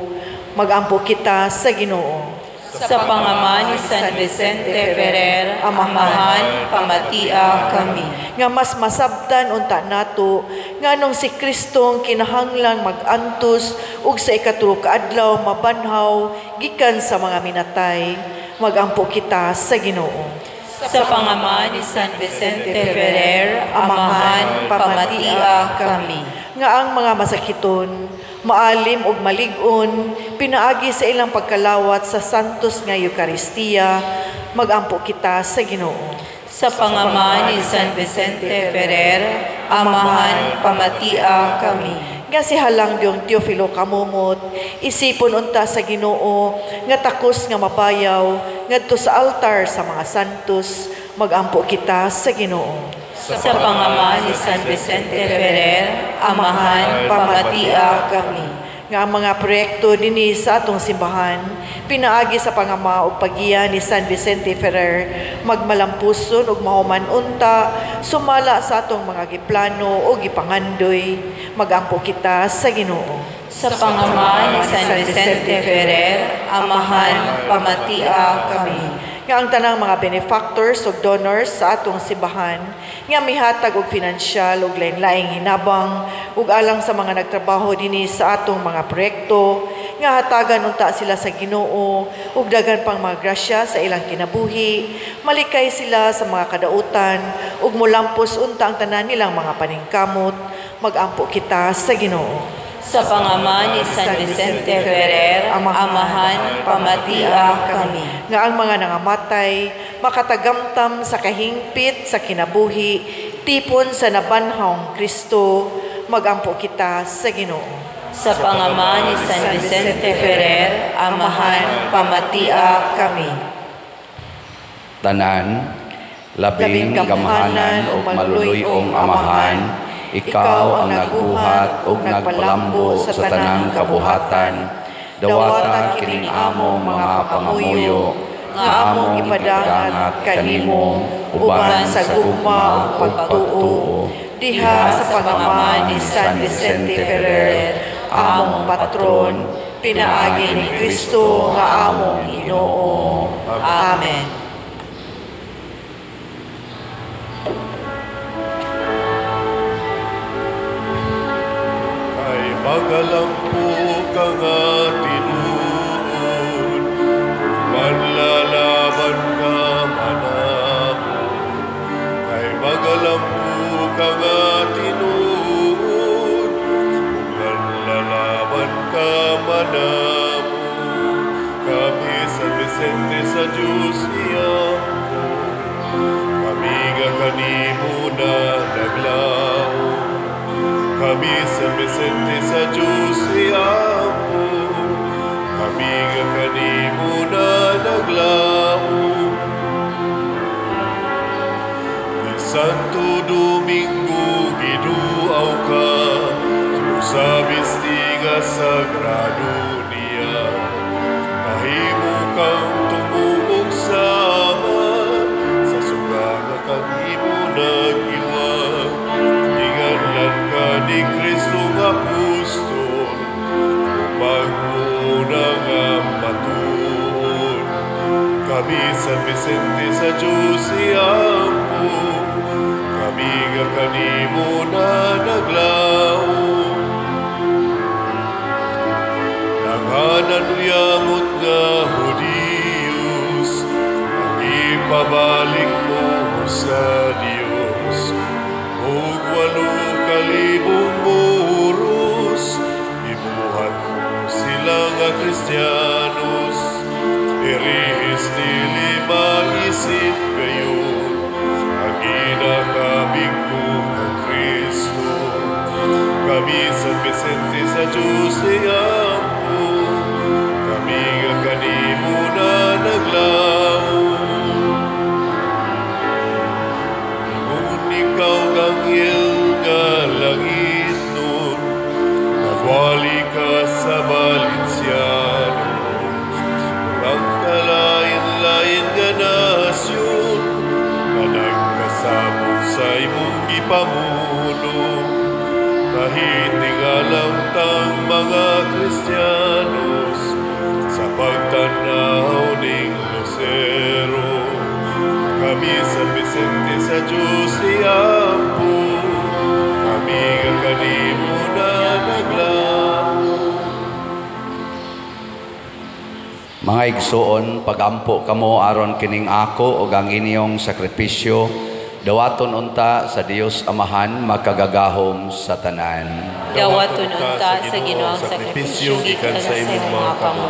magampo kita sa Ginoo. Sa pangama ni San Vicente Ferrer, Amahan, pamatia kami. Nga mas masabtan unta nato nganong si Kristong kinahanglang mag-antos ug sa ikatulo ka adlaw mabanhaw gikan sa mga minatay, magampo kita sa Ginoo. Sa pangama ni San Vicente Ferrer, Amahan, pamatia kami. Nga ang mga masakiton, maalim ug malig-on, pinaagi sa ilang pagkalawat sa Santos nga Eukaristiya, magampo kita sa Ginoo. Sa pangama ni San Vicente Ferrer, Amahan, pamatia kami. Nga si halang diyong Teofilo Kamumot, isipon unta sa Ginoo, nga takos nga mabayaw, ngadto sa altar sa mga santos, magampo kita sa Ginoo. Sa pangama ni San Vicente Ferrer, Amahan, pamatia kami. Nga ang mga proyekto dinhi sa atong simbahan, pinaagi sa pangama ug paggiya ni San Vicente Ferrer, magmalampuson ug mahuman unta, sumala sa atong mga giplano o gipangandoy, magampo kita sa Ginoo. Sa pangama ni San Vicente Ferrer, Amahan, pamatia kami. Nga ang tanang mga benefactors ug donors sa atong simbahan nga mihatag og finansyal ug lain-laing hinabang ug alang sa mga nagtrabaho dinhi sa atong mga proyekto, nga hatagan unta sila sa Ginoo ug daghan pang mga grasya sa ilang kinabuhi, malikay sila sa mga kadautan ug molampos unta ang tanan nilang mga paningkamot, magampo kita sa Ginoo. Sa pangama ni San Vicente Ferrer, Amahan, pamatia kami. Nga ang mga nangamatay, makatagamtam sa kahingpit sa kinabuhi, tipon sa nabanhawng Kristo, magampo kita sa Ginoo. Sa pangama ni San Vicente Ferrer, Amahan, pamatia kami. Tanan, labing gamhanan ug maluluy-ong Amahan, ikaw ang nagbuhat ug nagpalambo sa tanang kabuhatan. Dawata kining among mga pangamuyo nga among ipadangat kanimo uban sa gugma ug pagtuo diha sa pangama ni San Vicente Ferrer, among patron, pinaagi ni Kristo nga among Ginoo. Amen. Magalampo ka nga tinuod, manlalaban ka manamo. Kay magalampo ka nga tinuod, manlalaban ka manamo. Kami San Vicente sa Diyos iyampo, kami nga kanimo na naglaom. Kami San Vicente sa Diyos iyampo, kami nga kanimo na naglaom. Ni Santo Domingo giduaw ka, sa bistiga sagrado niya. Nahimo kang tumungog sama, sa suga nga kanimo nag-iwag. Inganlan ka ni Kristo nga apostol, magmuna nga matuod. Kami San Vicente sa Diyos iyampo, kami nga kanimo na naglaom. Nanghanan uyamot nga Hudiyos, Ipabalik mo sa Dios, ug 8,000 muros, ibuhat mo sila nga Kristiyanos. Irihis dili maisip gayon, ang ginakabig ko kang Kristo. Kami San Vicente sa Diyos iampo, kami nga kanimo na naglaom. Ingon ikaw ganghel nga langit nun, nagwali ka sa Valenciano. Ang kalain-lain nga nasyon na nagkasabot sa imong gipamuno. Nahitingalang tang mga Kristiyanos sa pagtanaw ning Lucero. Kami San Vicente sa Diyos iampo, kami nga kanimo na naglaom. Mga igsoon, pagampo kamo aron kining ako ug ang inyong sakripisyo, dawaton unta sa Dios Amahan makagagahom sa tanan. Dawaton unta sa Ginoo ang sakripisyo gikan sa imong mga kamo,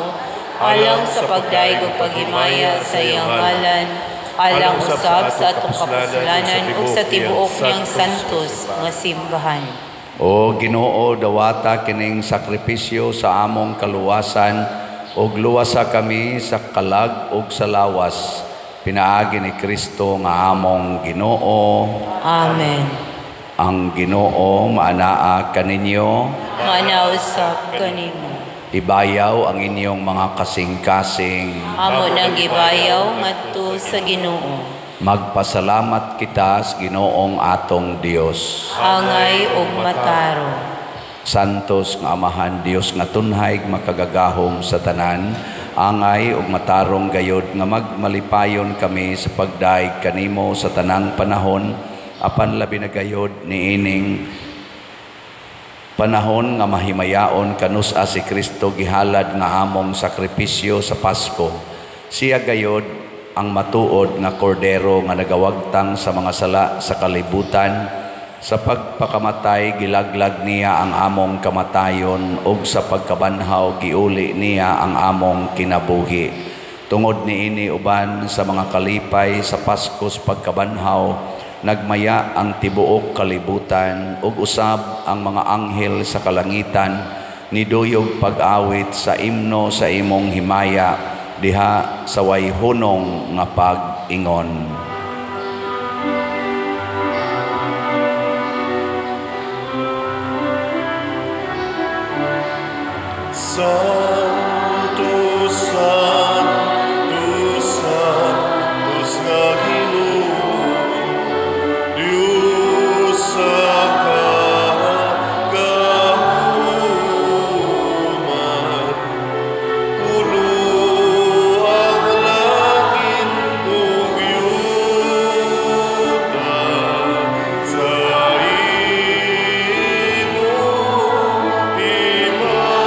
alang sa pagdayeg ug paghimaya sa iyang ngalan, alang usab sa atong kapuslanan ug sa tibuok niyang santos nga simbahan. O Ginoo, dawata kining sakripisyo sa among kaluwasan ug luwasa kami sa kalag ug sa lawas, pinaagi ni Kristo nga among Ginoo. Amen. Ang Ginoo maanaa kaninyo, maanaa usab kanimo. Ibayaw ang inyong mga kasing-kasing. Amo nang gibayaw ngadto sa Ginoo. Magpasalamat kita sa Ginoong atong Dios. Angay ug matarong. Santos nga Amahan, Dios nga tunhay makagagahom sa tanan, angay ug matarong gayod nga magmalipayon kami sa pagdaig kanimo sa tanang panahon, apan labi na gayod niining panahon nga mahimayaon kanus-a si Kristo gihalad nga among sakripisyo sa Pasko. Siya gayod ang matuod nga kordero nga nagawagtang sa mga sala sa kalibutan. Sa pagpakamatay gilaglag niya ang among kamatayon ug sa pagkabanhaw giuli niya ang among kinabuhi. Tungod niini uban sa mga kalipay sa Paskos pagkabanhaw, nagmaya ang tibuok kalibutan ug usab ang mga anghel sa kalangitan niduyog pag-awit sa imno sa imong himaya diha sa way hunong nga pag-ingon. Santo, Santo, Santos nga Ginoo, Dios sa kagahuman, puno ang langit ug yuta sa imong himaya.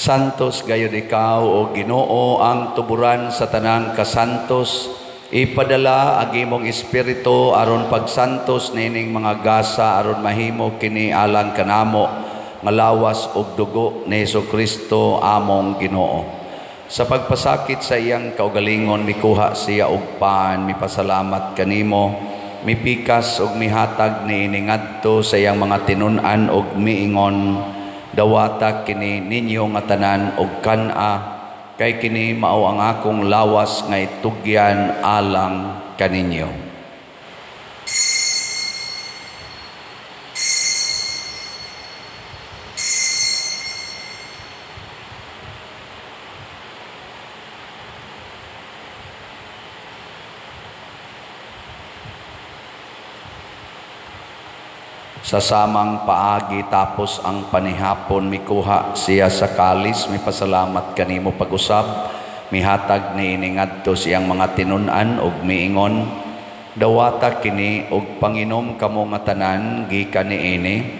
Santos gayud ikaw o Ginoo ang tuburan sa tanang kasantos. Ipadala ang imong espiritu aron pagsantos nining mga gasa aron mahimo kini alang kanamo nga lawas ug dugo ni Hesukristo among Ginoo. Sa pagpasakit sa iyang kaugalingon mikuha siya og pan, mipasalamat kanimo, mipikas ug mihatag niini ngadto sa iyang mga tinun-an ug miingon, dawata kini ninyo nga tanan og kan-a, kay kini mao ang akong lawas nga itugyan alang kaninyo. Sa samang paagi tapos ang panihapon, mikuha siya sa kalis, mipasalamat kanimo pag-usab, mihatag niini ngadto siyang mga tinun-an ug miingon, dawata kini ug panginom kamo nga tanan gikan niini,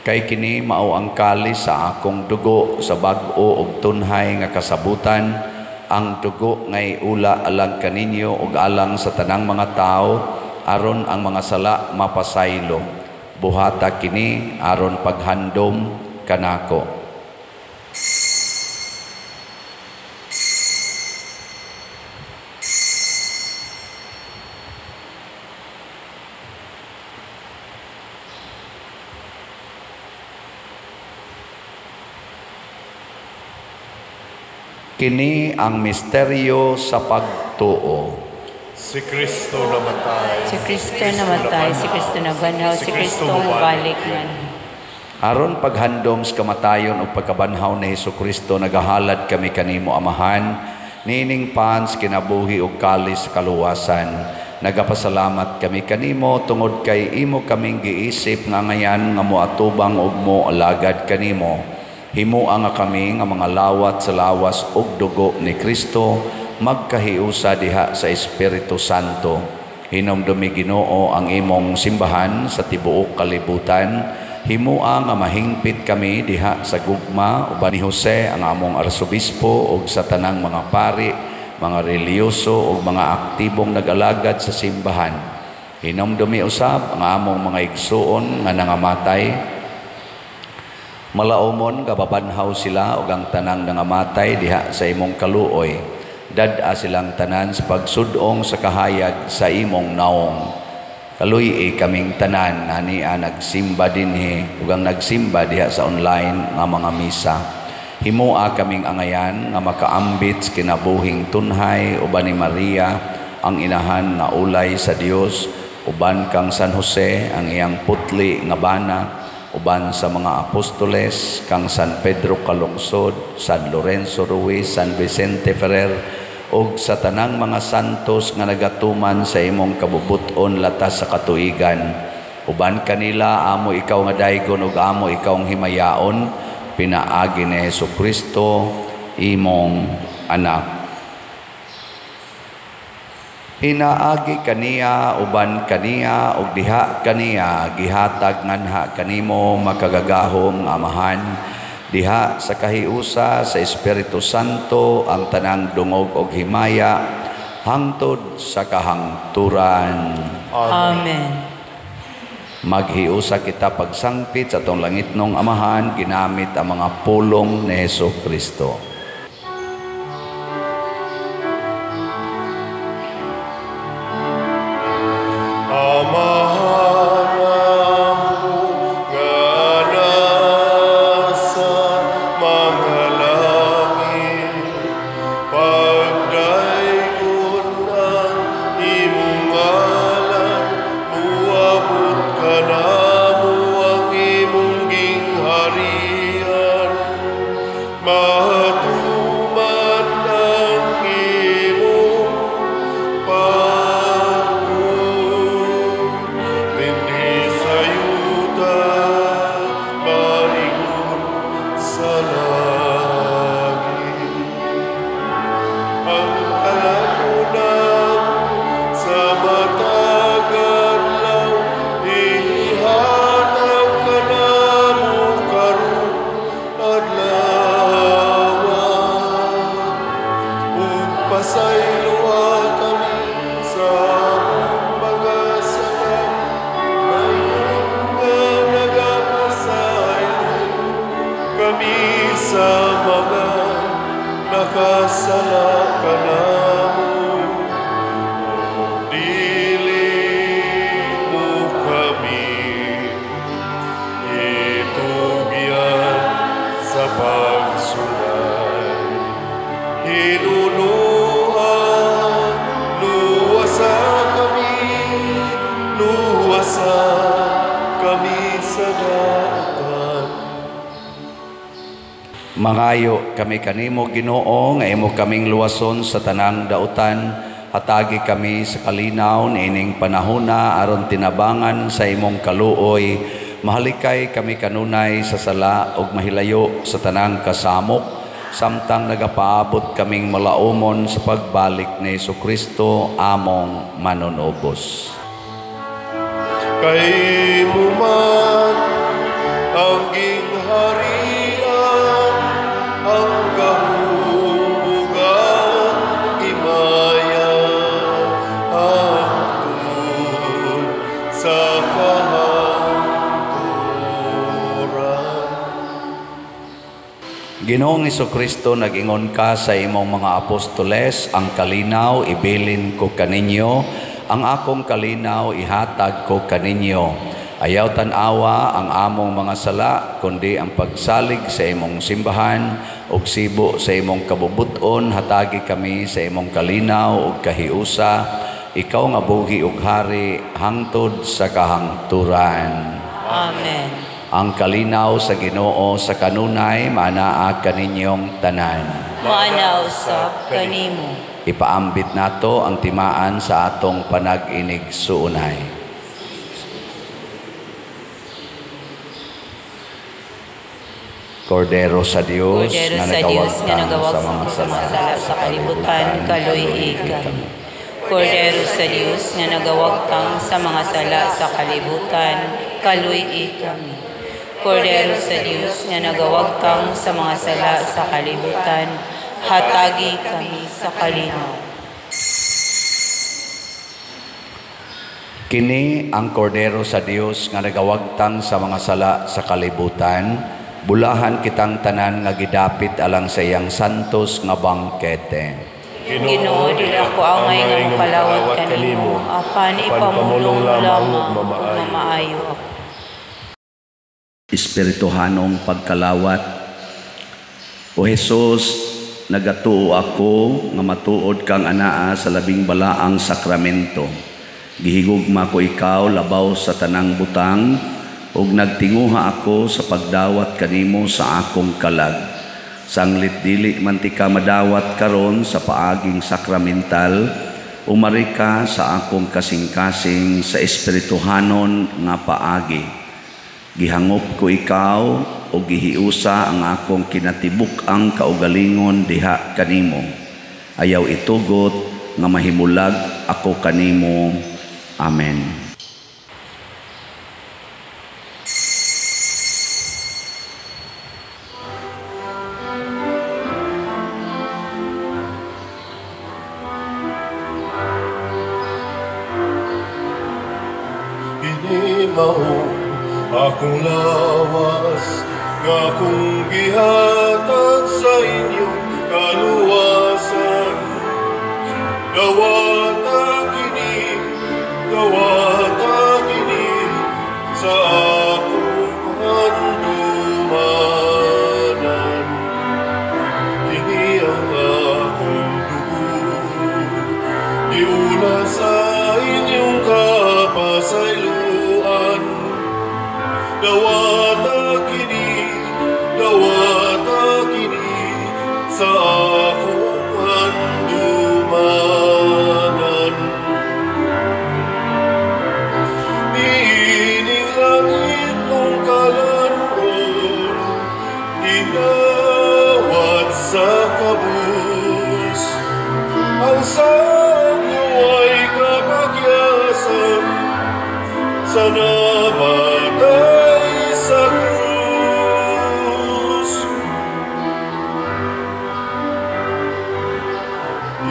kay kini mao ang kalis sa akong dugo sa bag-o ug tunhay nga kasabutan, ang dugo ngay ula alang kaninyo ug alang sa tanang mga tawo aron ang mga sala mapasaylo. Buhata kini aron paghandom kanako. Kini ang misteryo sa pagtuo. Si Kristo namatay. Si Kristo namatay, si Kristo nabanhaw, si Kristo mubalik man. Aron paghandom sa kamatayon ug pagkabanhaw ni Hesukristo, nagahalad kami kanimo Amahan, niining pans kinabuhi ug kalis sa kaluwasan. Nagapasalamat kami kanimo tungod kay imo kaming giisip nga ngayan nga moatubang ug moalagad kanimo. Himoa nga kami nga mga lawat sa lawas ug dugo ni Kristo, magkahiusa diha sa Espiritu Santo. Hinumdumi Ginoo ang imong simbahan sa tibuok kalibutan. Himoa nga mahingpit kami diha sa gugma uban ni Jose ang among arsobispo ug sa tanang mga pari, mga relihiyoso ug mga aktibong nag-alagad sa simbahan. Hinumdumi usab ang among mga igsuon nga nangamatay. Malaumon gababanhaw sila ug ang tanang nangamatay diha sa imong kaluoy. Dad-a silang tanan sa pagsudong sa kahayag sa imong naong. Kaluy-i kaming tanan ania nagsimba dinhi ug ang nagsimba diha sa online nga mga misa. Himoa kaming angayan nga makaambit sa kinabuhing tunhay uban ni Maria ang inahan nga ulay sa Dios, uban kang San Jose ang iyang putli nga bana, uban sa mga apostoles kang San Pedro Calungsod, San Lorenzo Ruiz, San Vicente Ferrer ug sa tanang mga santos nga nagatuman sa imong kabubut-on latas sa katuigan. Uban kanila amo ikaw nga daygon ug amo ikaw ang himayaon, pinaagi ni Hesukristo imong anak. Pinaagi kaniya, uban kaniya, ug diha kaniya, gihatag nganha kanimo makagagahom nga Amahan, diha sa kahiusa sa Espiritu Santo ang tanang dungog og himaya hangtod sa kahangturan. Amen. Maghiusa kita pagsangpit sa atong langitnong Amahan ginamit ang mga pulong ni Hesukristo. Mangayo kami kanimo, Ginoo, nga imo kaming luwason sa tanang dautan. Hatagi kami sa kalinaw niining panahona aron tinabangan sa imong kaluoy. Mahalikay kami kanunay sa sala ug mahilayo sa tanang kasamok, samtang nagapaabot kaming malaumon sa pagbalik ni Hesukristo among manunubos. Kay mo man ang gingharian, ang gahom ang himaya, hangtod sa kahangturan. Ginoong Hesukristo, nag-ingon ka sa imong mga apostoles, ang kalinaw ibilin ko kaninyo, ang akong kalinaw ihatag ko kaninyo. Ayaw tan-awa ang among mga sala, kundi ang pagsalig sa imong simbahan ug sibo sa imong kabubuton. Hatagi kami sa imong kalinaw ug kahiusa, ikaw nga buhi ug hari hangtod sa kahangturan. Amen. Ang kalinaw sa Ginoo sa kanunay maanaa kaninyong tanan. Maanaa usab kanimo. Ipaambit nato ang timaan sa atong panag-inig-suunay. Kordero sa Dios Kordero nga sa Dios nga nagawagtang nagawagtang sa mga sa sala sala sa kalibutan, kaluy-i kami. Kordero sa Dios nga nagawagtang sa mga sala sa kalibutan, kaluy-i kami. Kordero sa Dios nga nagawagtang sa mga sala sa kalibutan, hatagi kami sa kalinaw. Kini ang Kordero sa Dios nga nagawagtang sa mga sala sa kalibutan, bulahan kitang tanan nga gidapit alang sa iyang santos nga bangkete. Ginoo, dili ako angay nga mokalawat kanimo, apan ipamulong lamang ug mamaayo ako. Espirituhanong pagkalawat. O Jesus, nagatuo ako nga matuod kang anaa sa labing balaang sakramento. Gihigugma ko ikaw labaw sa tanang butang, ug nagtinguha ako sa pagdawat kanimo sa akong kalag. Sanglit dili man ti ka madawat karon sa paaging sakramental, umari ka sa akong kasing-kasing sa espirituhanon nga paagi. Gihangop ko ikaw o gihiusa ang akong kinatibuk-ang kaugalingon diha kanimo. Ayaw itugot nga mahimulag ako kanimo. Amen. Kini mao akong lawas nga akong gihatag sa inyong kaluwasan. Dawata kini sa akong handumanan. Kini ang akong dugo, giuna sa inyong kapasayloan. Dawata kini sa akong handumanan. Niining langit nung kalanon, inawat sa kabus. Ang sanyo ay kapagyasan sa namatay sa krus.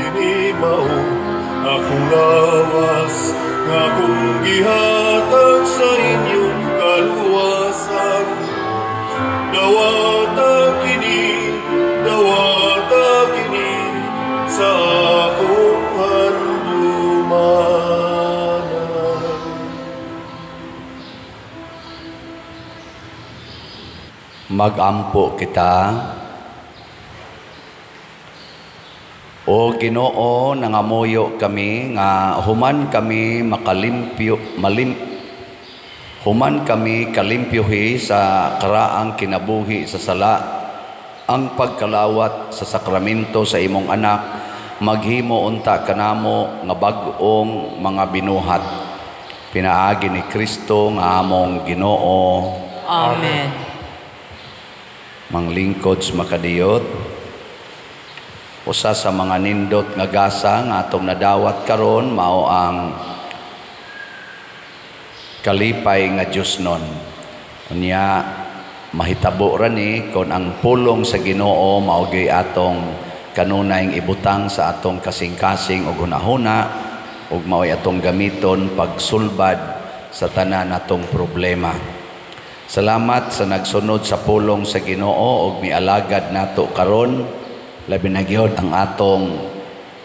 Kini mao akong lawas nga akong gihatag sa inyong kaluwasan. Dawata kini sa akong handumanan. Magampo kita. O Ginoo, nangamuyo kami nga human kami makalimpyo, malim, human kami kalimpyohi sa karaang kinabuhi sa sala Ang pagkalawat sa sakramento sa imong anak maghimo unta kanamo nga bag-ong mga binuhat. Pinaagi ni Kristo nga among Ginoo. Amen. Manglingkod sa makadiyot, usa sa mga nindot nga gasa nga atong nadawat karon mao ang kalipay nga Diosnon. Unya mahitabo ra ni kon ang pulong sa Ginoo mao gyud atong kanunayng ibutang sa atong kasing-kasing ug hunahuna ug mao'y atong gamiton pagsulbad sa tanan natong problema. Salamat sa nagsunod sa pulong sa Ginoo ug mialagad nato karon, labi na gyud ang atong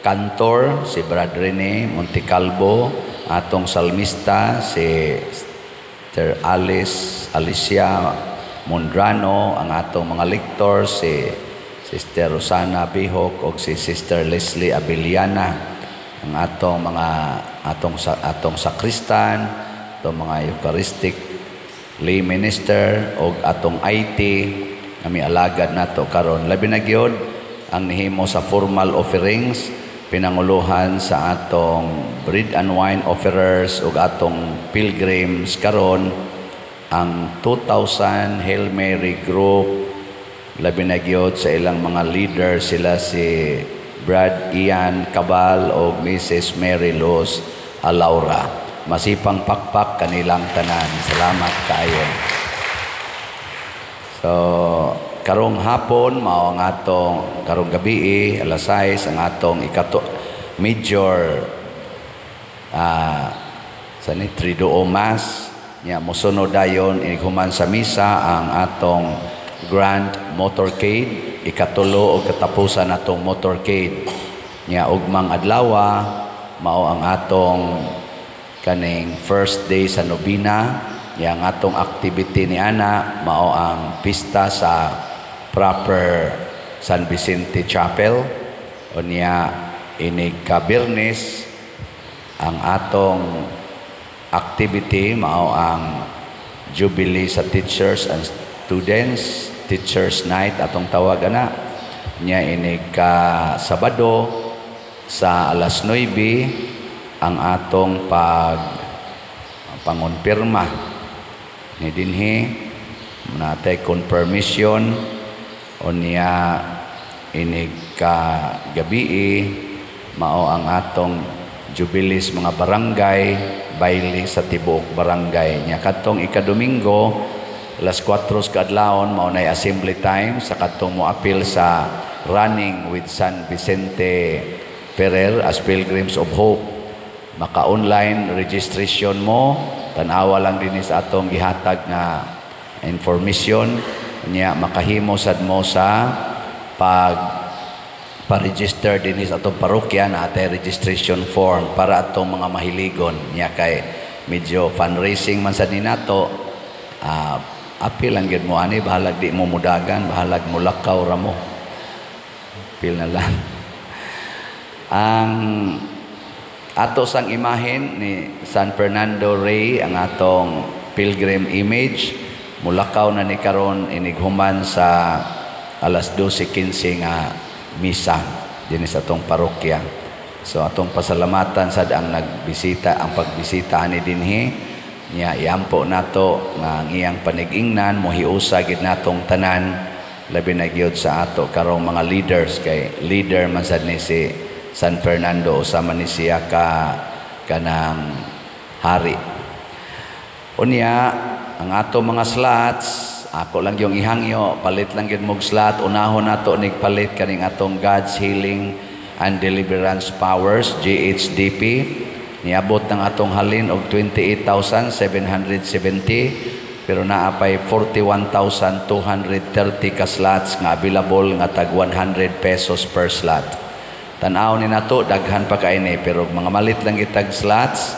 kantor si Brad Rene Montecalvo, atong salmista si Sister Alice Alicia Mondrano, ang atong mga lector si Sister Rosana Bihok ug si Sister Leslie Abiliana, ang atong mga atong sakristan, atong mga Eucharistic lay minister ug atong IT nga mialagad nato karon. Labi na gyud ang nihimo sa formal offerings, pinanguluhan sa atong bread and wine offerers ug atong pilgrims karon, ang 2000 Hail Mary Group, labi na gyud sa ilang mga leader, sila si Brad Ian Cabal o Mrs. Mary Luz Alaura. Masipang pakpak kanilang tanan. Salamat kaayo. So, karong hapon mao ang atong, karong gabi alas 6, ang atong ikato major sa ni Triduum Mass. Nya mosunod dayon, inig human sa misa, ang atong Grand Motorcade, ikatulo og katapusan natong motorcade. Nya ugmang adlawa mao ang atong kaning first day sa nobena. Nya ang atong activity ni ana mao ang pista sa proper San Vicente Chapel. Unya inig ka-Biyernes, ang atong activity mao ang Jubilee sa teachers and students, Teachers Night atong tawag ana. Nya inig ka Sabado sa alas 9 ang atong pag pangonpirma ni dinhi natay confirmation. Unya inig ka gabii mao ang atong jubilees mga barangay, baile sa tibuok barangay. Nya kadtong ikadomingo alas 4 kaadlawon mao nay assembly time sa kadtong moapil sa Running with San Vicente Ferrer as Pilgrims of Hope. Maka-online registration mo, tan-awa lang dinhi sa atong gihatag nga information. Nya makahimo sad mo sa pag pa-register dinhi sa atong parokya na atay registration form para atong mga mahiligon. Nya kay medyo fundraising man sad ni nato, apil lang gyud mo ani, bahalag di mo mudagan, bahalag mulakaw ra mo, apil na lang. Ang ato sang imahen ni San Fernando Rey, ang atong pilgrim image, mulakaw na ni karon inighuman sa alas 12:15 nga misa dinhi sa atong parokya. So atong pasalamatan sad ang nagbisita, ang pagbisita ani dinhi. Nya iampo nato nga ang iyang panigingnan mohiusa gid natong tanan, labi na gyud sa ato karong mga leaders, kay leader man sad ni si San Fernando, usa man ni siya ka kanang hari. Unya ang ato mga slots, ako lang yung ihangyo, palit lang gyud mog slot. Unahon nato nig palit kaning atong God's Healing and Deliverance Powers, GHDP. Niabot ng atong halin og 28,770, pero naa pay 41,230 ka slots nga available nga tag 100 pesos per slot. Tan-aw ni nato, daghan pa kay ni, pero mga malit lang gitag slots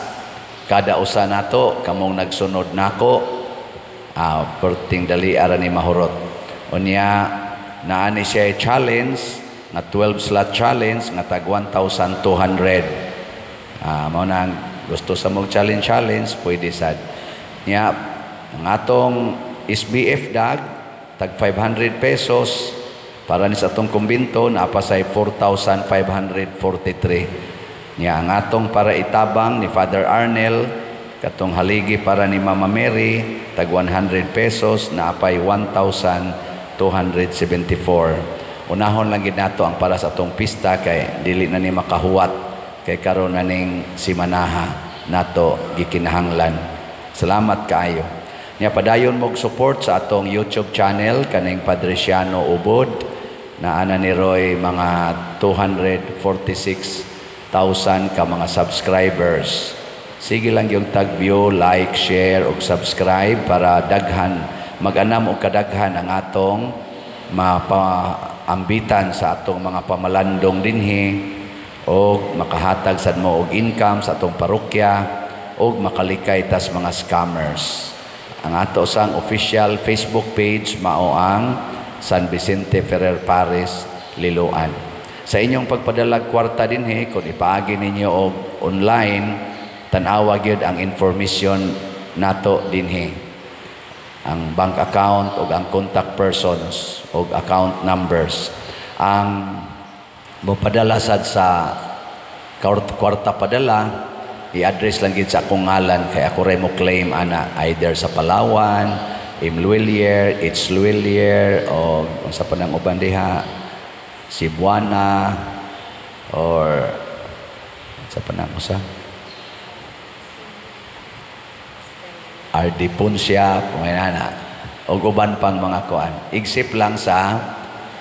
kada usa nato kamong nagsunod nako, perting dali ara ni mahurot. Unya naa ni siya challenge nga 12 slot challenge nga tag 1,200. Mao na ang gusto sa mog challenge challenge, pwede sad. Nya ang atong SBF dag tag 500 pesos. Para ni sa atong kumbinto naa pa say 4,543. Nya ang atong para itabang ni Father Arnel katong haligi para ni Mama Mary tag 100 pesos, naa pay 1,274. Unahon lang gid nato ang para sa atong pista kay dili na ni makahuwat kay karon na ning simanaha nato gikinahanglan. Salamat kaayo. Nya padayon mo support sa atong YouTube channel kaning Padre Siano Ubod na ana ni Roy mga 246,000 ka mga subscribers. Sige lang yung tag view, like, share ug subscribe para daghan mag-anam og kadaghan ang atong mapaambitan sa atong mga pamalandong dinhi og makahatag sad mo og income sa atong parokya og makalikay tas mga scammers. Ang ato sang official Facebook page mao ang San Vicente Ferrer Parish, Liloan. Sa inyong pagpadalag kwarta dinhi, kung ipaagi ninyo og online, tan-awa gyud ang information nato dinhi. Ang bank account og ang contact persons og account numbers. Ang mopadala sad sa kwarta padala, i-address lang gid sa akong ngalan kay ako ray mo claim ana either sa Palawan, M. Lhuillier, H. Lhuillier o unsa pa nang uban diha, Cebuana or unsa pa nang usa, RD Poncia, kung ana og uban pang mga kuan. Except lang sa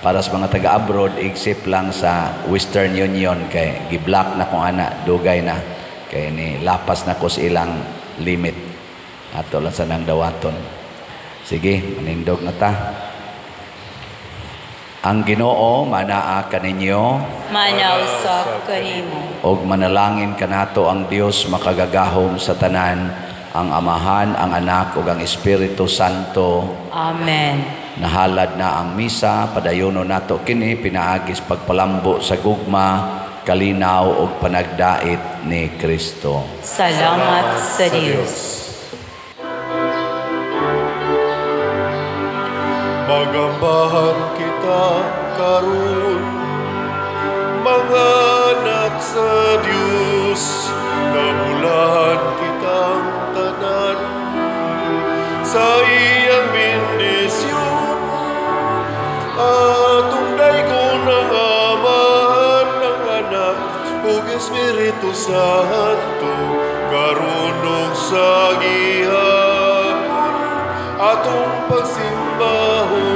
para sa mga taga-abroad, except lang sa Western Union kay gi-block na kung ana, dugay na kay ni lapas na ko sa ilang limit. Ato lang sa nang dawaton. Sige, manindog na ta. Ang Ginoo manaa kaninyo, Mana usab kanimo. Og manalangin kanato ang Dios makagagahom sa tanan, ang Amahan, ang Anak ug ang Espiritu Santo. Amen. Nahalad na ang misa, padayono nato kini pinaagis pagpalambo sa gugma, kalinaw ug panagdait ni Kristo. Salamat sa Dios. Magambahan kita karon, mga anak sa Dios, nabulahan kitang tanan sa iyang bendisyon. Atong daygon ang Amahan, ang Anak ug Espiritu Santo, karon ug sa gihapon atong pagsimbahon.